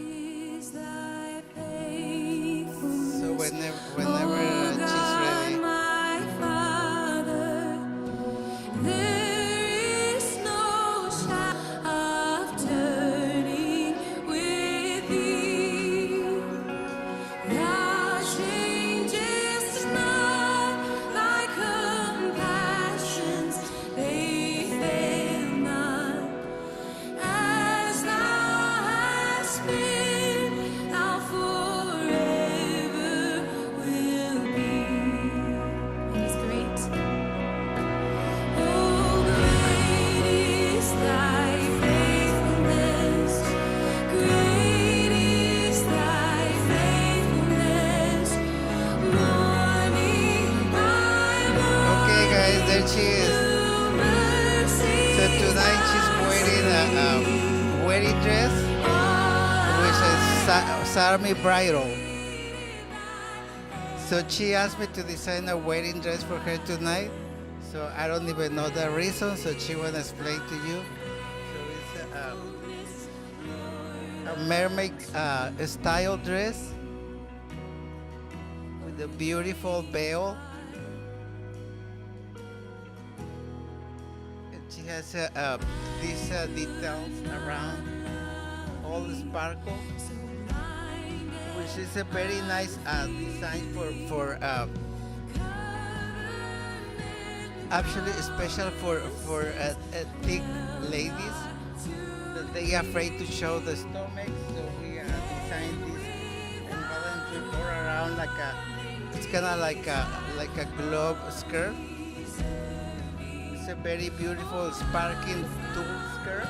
is thy faithfulness, So whenever O she's God, ready. my Father. There is no shadow of turning with thee. Thou changest not thy compassions, they There she is. So tonight she's wearing a wedding dress, which is Sarmi Bridal. So she asked me to design a wedding dress for her tonight. So I don't even know the reason, so she wanna explain to you. So it's a mermaid style dress with a beautiful veil. And she has these details around all the sparkle, which is a very nice design for actually special for thick ladies that they are afraid to show the stomach. So we designed this and balance it all around like a, it's kind of like a globe skirt. It's a very beautiful sparkling tulle skirt.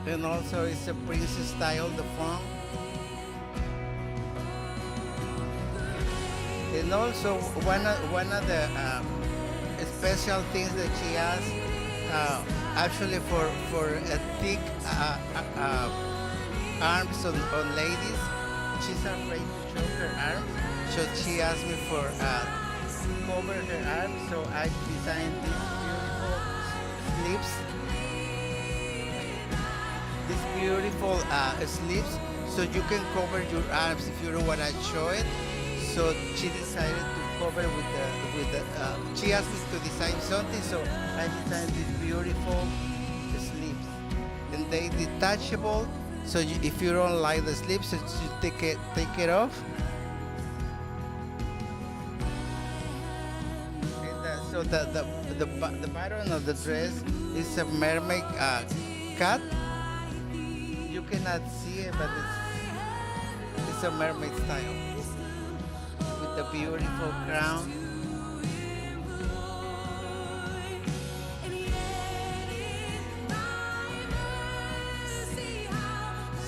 And also it's a princess style, the front. And also one of the special things that she has, actually for a thick arms on ladies, she's afraid to show her arms, so she asked me for cover her arms, so I designed these beautiful sleeves. These beautiful sleeves, so you can cover your arms if you don't want to show it. So she decided to cover with the, with the she asked me to design something, so I designed these beautiful sleeves. And they detachable, so if you don't like the sleeves, so you take it off. And so the bottom of the dress is a mermaid cut. You cannot see it, but it's a mermaid style with the beautiful crown.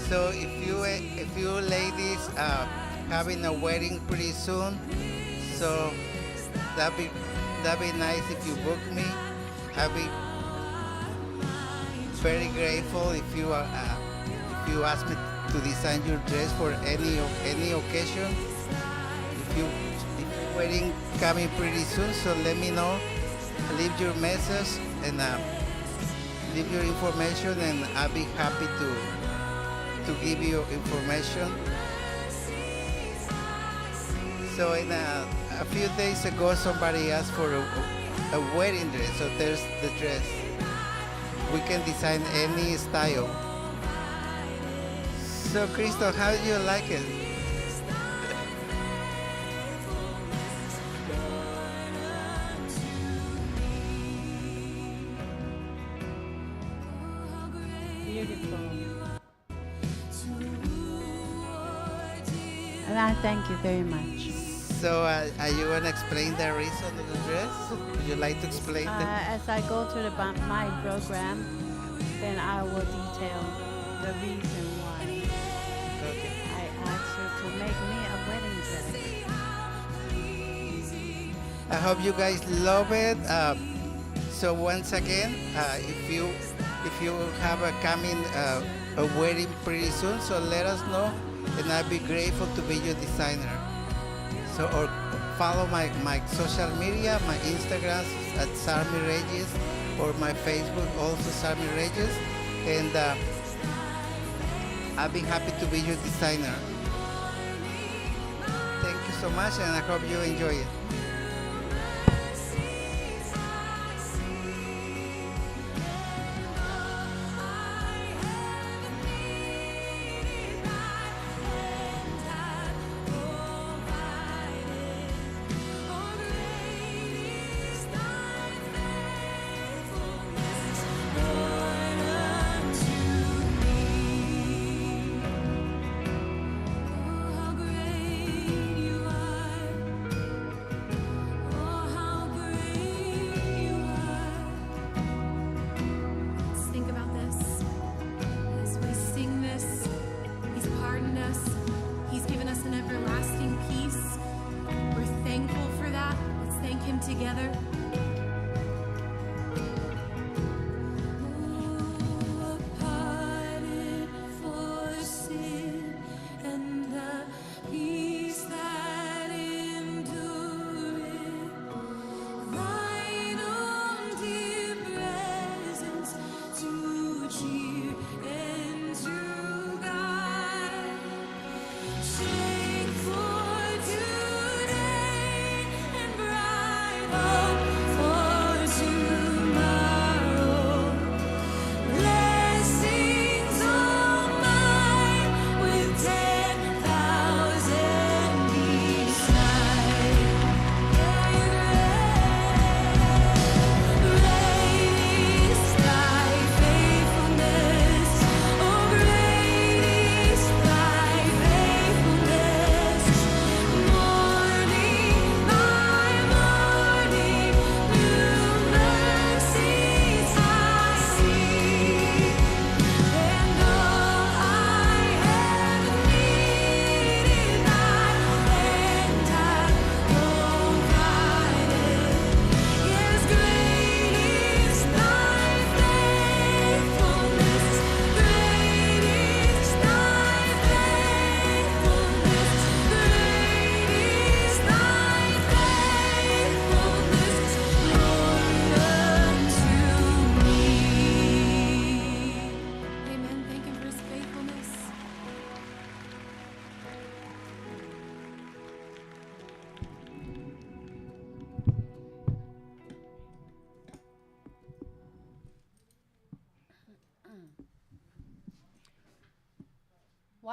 So if you ladies are having a wedding pretty soon, so that'd be nice if you book me. I'd be very grateful if you ask me to design your dress for any occasion. If your wedding coming pretty soon, so let me know. Leave your message and leave your information, and I'll be happy to give you information. So in a few days ago, somebody asked for a wedding dress. So there's the dress. We can design any style. So Crystal, how do you like it? Beautiful. And I thank you very much. So are you going to explain the reason of the dress? Would you like to explain As I go to my program, then I will detail the reason why. Okay. I asked you to make me a wedding dress. I hope you guys love it. So once again, if you have a coming a wedding pretty soon, so let us know, and I'd be grateful to be your designer. Or follow my social media, my Instagram at Sarmi Reyes, or my Facebook also Sarmi Reyes, and I'll be happy to be your designer. Thank you so much, and I hope you enjoy it.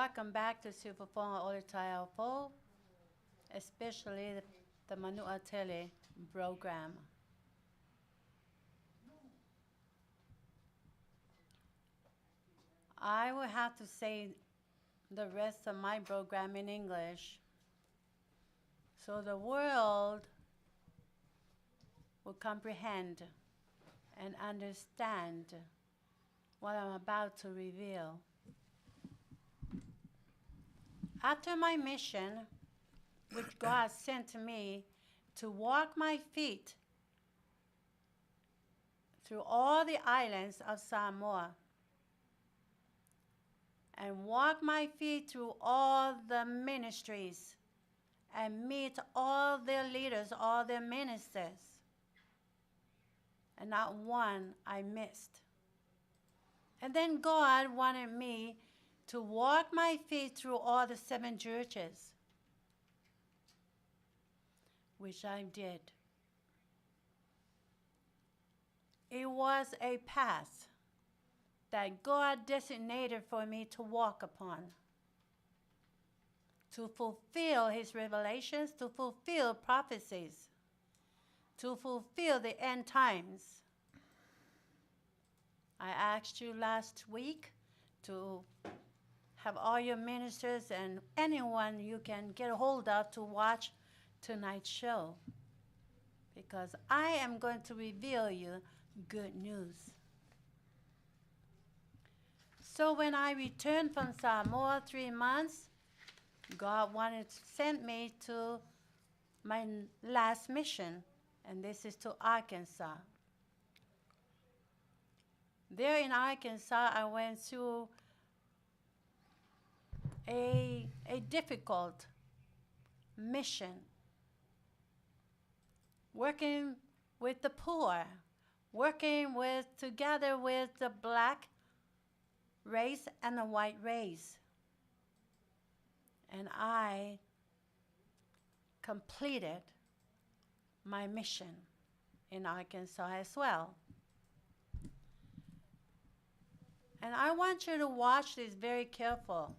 Welcome back to Siufofoga o le Taeao Fou, especially the Manua Tele program. I will have to say the rest of my program in English so the world will comprehend and understand what I'm about to reveal. After my mission, which God sent to me to walk my feet through all the islands of Samoa and walk my feet through all the ministries and meet all their leaders, all their ministers. And not one I missed. And then God wanted me to walk my feet through all the 7 churches, which I did. It was a path that God designated for me to walk upon, to fulfill His revelations, to fulfill prophecies, to fulfill the end times. I asked you last week to have all your ministers and anyone you can get a hold of to watch tonight's show, because I am going to reveal you good news. So when I returned from Samoa 3 months, God wanted to send me to my last mission, and this is to Arkansas. There in Arkansas, I went through a difficult mission, working with the poor, working together with the black race and the white race. And I completed my mission in Arkansas as well. And I want you to watch this very careful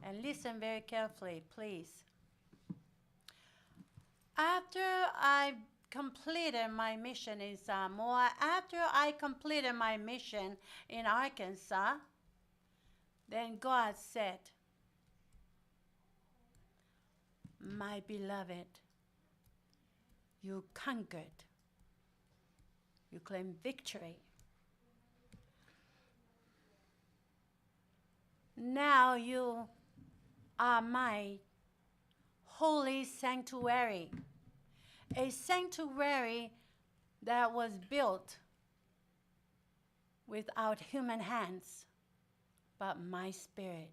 and listen very carefully, please. After I completed my mission in Samoa, after I completed my mission in Arkansas, then God said, my beloved, you conquered. You claimed victory. Now you are my holy sanctuary, a sanctuary that was built without human hands, but my spirit.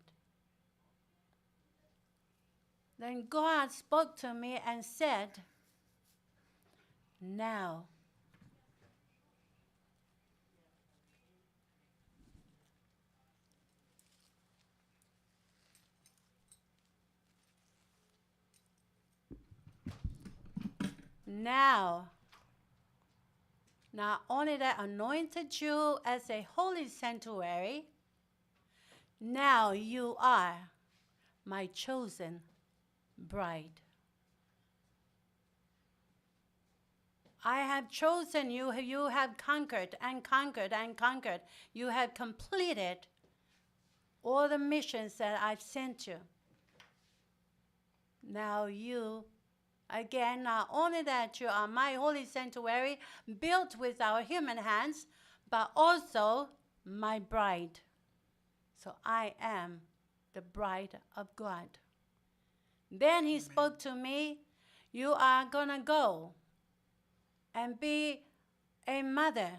Then God spoke to me and said, now, not only that I anointed you as a holy sanctuary, now you are my chosen bride. I have chosen you. You have conquered and conquered and conquered. You have completed all the missions that I've sent you. Now you, again, not only that you are my holy sanctuary, built with our human hands, but also my bride. So I am the bride of God. Then he spoke to me, you are going to go and be a mother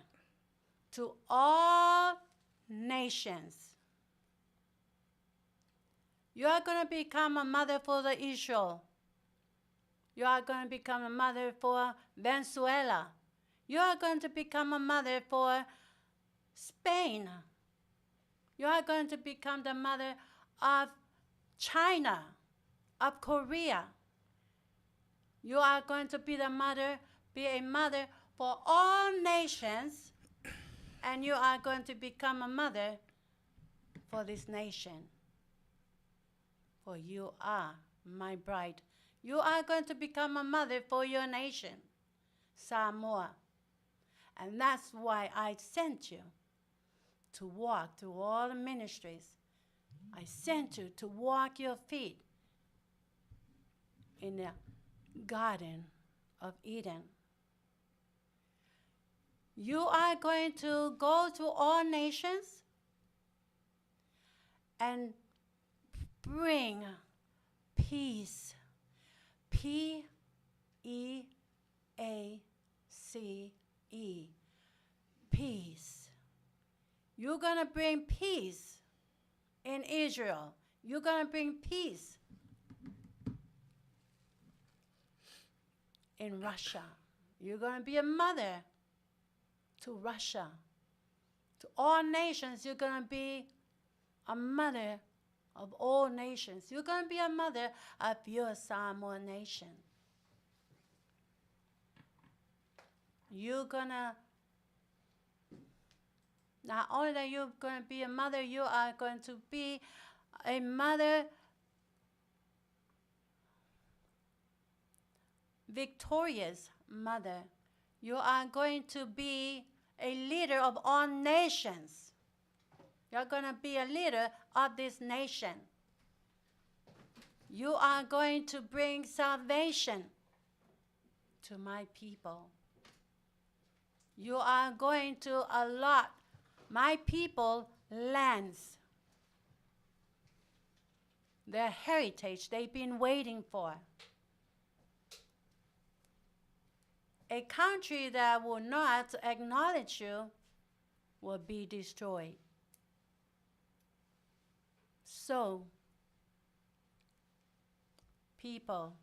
to all nations. You are going to become a mother for the Israel. You are going to become a mother for Venezuela. You are going to become a mother for Spain. You are going to become the mother of China, of Korea. You are going to be a mother for all nations, and you are going to become a mother for this nation. For you are my bride. You are going to become a mother for your nation, Samoa. And that's why I sent you to walk through all the ministries. I sent you to walk your feet in the Garden of Eden. You are going to go to all nations and bring peace. P E A C E. Peace. You're going to bring peace in Israel. You're going to bring peace in Russia. You're going to be a mother to Russia. To all nations, you're going to be a mother of all nations. You're going to be a mother of your Samoa nation. You're going to, not only that you're going to be a mother, you are going to be a mother victorious mother. You are going to be a leader of all nations. You're going to be a leader of this nation. You are going to bring salvation to my people. You are going to allot my people lands, their heritage they've been waiting for. A country that will not acknowledge you will be destroyed. So, people,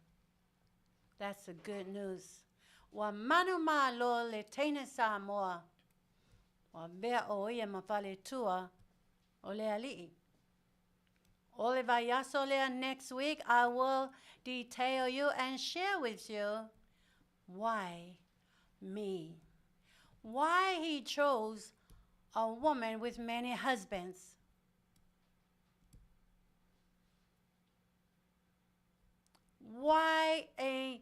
that's the good news. Ua manumalo le teine Samoa. Ua avea o ia ma faletua o le alii. O le vaiaso lea next week, I will detail you and share with you why me. Why he chose a woman with many husbands. Why a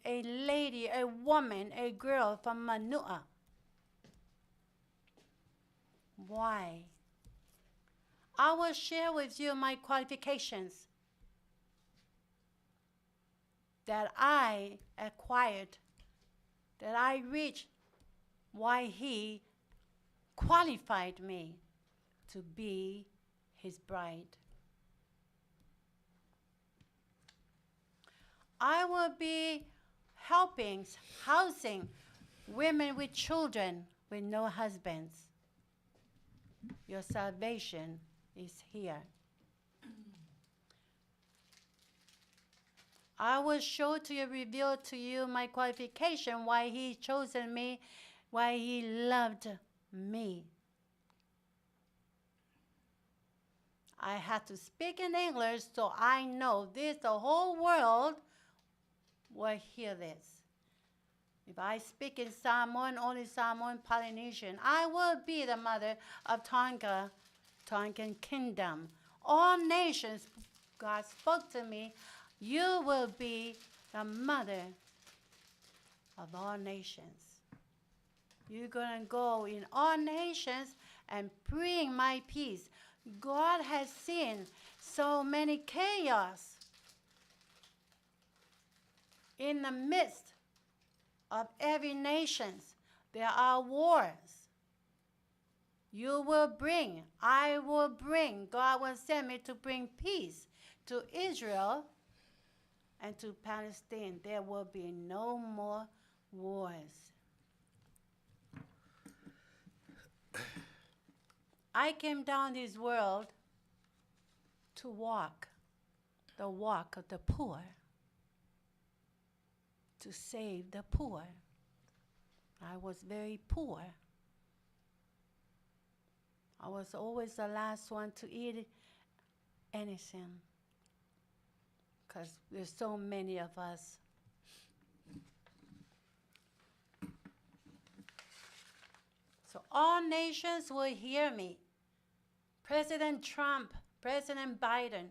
lady, a woman, a girl from Manua? Why? I will share with you my qualifications that I acquired, that I reached, why he qualified me to be his bride. I will be helping, housing women with children with no husbands. Your salvation is here. I will show to you, reveal to you my qualification, why he chosen me, why he loved me. I had to speak in English so I know this, the whole world will hear this. If I speak in Samoan, only Samoan Polynesian, I will be the mother of Tonga, Tongan Kingdom. All nations, God spoke to me, you will be the mother of all nations. You're going to go in all nations and bring my peace. God has seen so many chaos in the midst of every nation. There are wars. You will bring, I will bring, God will send me to bring peace to Israel and to Palestine. There will be no more wars. I came down this world to walk the walk of the poor, to save the poor. I was very poor. I was always the last one to eat anything because there's so many of us. So all nations will hear me. President Trump, President Biden,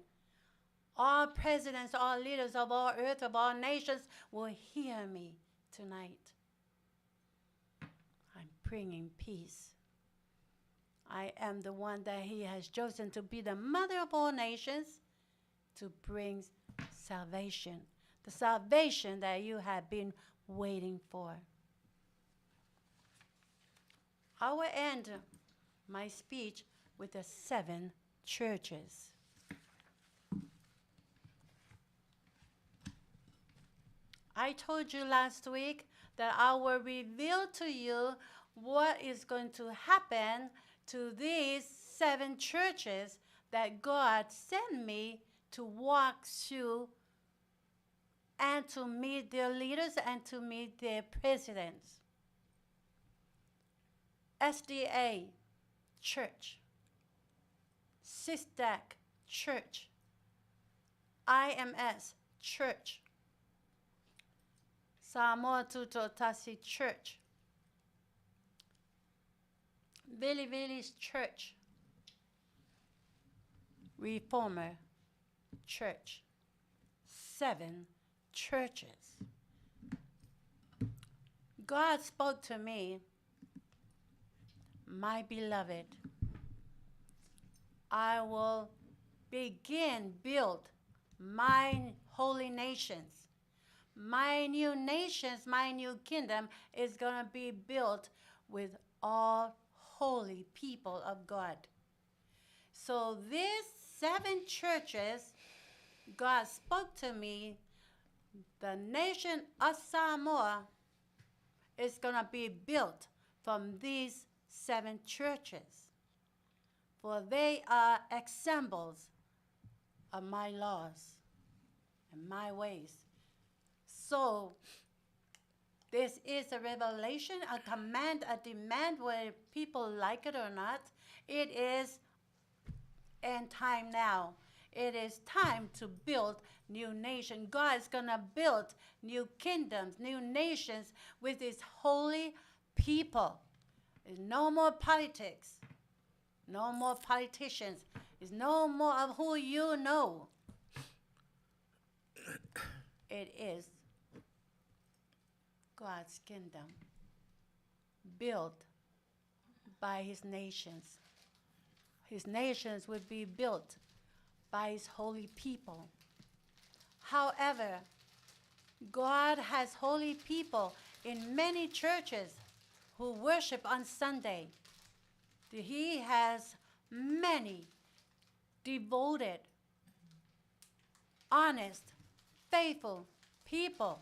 all presidents, all leaders of all earth, of all nations will hear me tonight. I'm bringing peace. I am the one that he has chosen to be the mother of all nations to bring salvation, the salvation that you have been waiting for. I will end my speech with the 7 churches. I told you last week that I will reveal to you what is going to happen to these 7 churches that God sent me to walk through and to meet their leaders and to meet their presidents. SDA Church, SISDAC Church, IMS Church, Samoa Tutoatasi Church, Vili Church, Reformer Church, 7 churches. God spoke to me, my beloved, I will begin build my holy nations. My new nations, my new kingdom is going to be built with all holy people of God. So these 7 churches, God spoke to me, the nation of Samoa is going to be built from these 7 churches, for they are examples of my laws and my ways. So this is a revelation, a command, a demand, whether people like it or not. It is end time now. It is time to build new nation. God is going to build new kingdoms, new nations with his holy people. There's no more politics, no more politicians. There's no more of who you know. It is God's kingdom built by his nations. His nations would be built by his holy people. However, God has holy people in many churches who worship on Sunday. He has many devoted, honest, faithful people.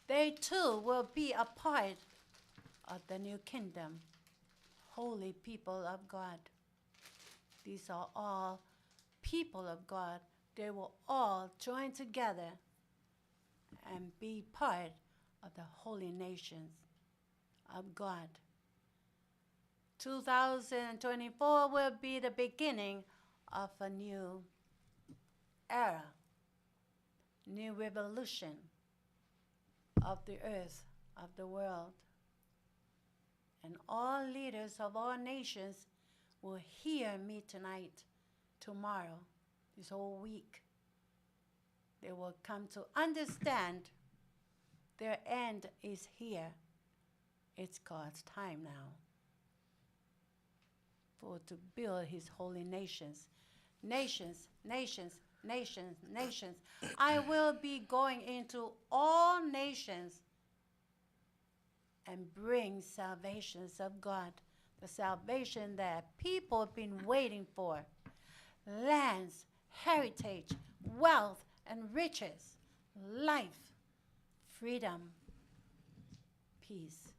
They too will be a part of the new kingdom, holy people of God. These are all people of God. They will all join together and be part of the holy nations of God. 2024 will be the beginning of a new era, new revolution of the earth, of the world. And all leaders of all nations will hear me tonight, tomorrow, this whole week. They will come to understand their end is here. It's God's time now for to build his holy nations. Nations, nations, nations, nations. I will be going into all nations and bring salvations of God, the salvation that people have been waiting for. Lands, heritage, wealth, and riches, life, freedom, peace.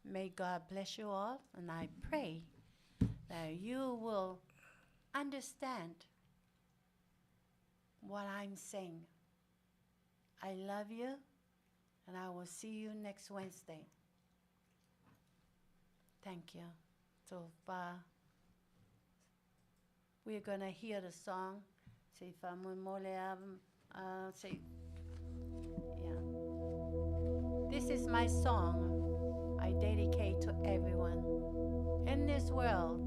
May God bless you all, and I pray that you will understand what I'm saying. I love you, and I will see you next Wednesday. Thank you. So far, we're going to hear the song. Say, say, yeah. This is my song I dedicate to everyone in this world.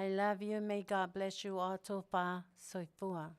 I love you. May God bless you all. Tofa soifua.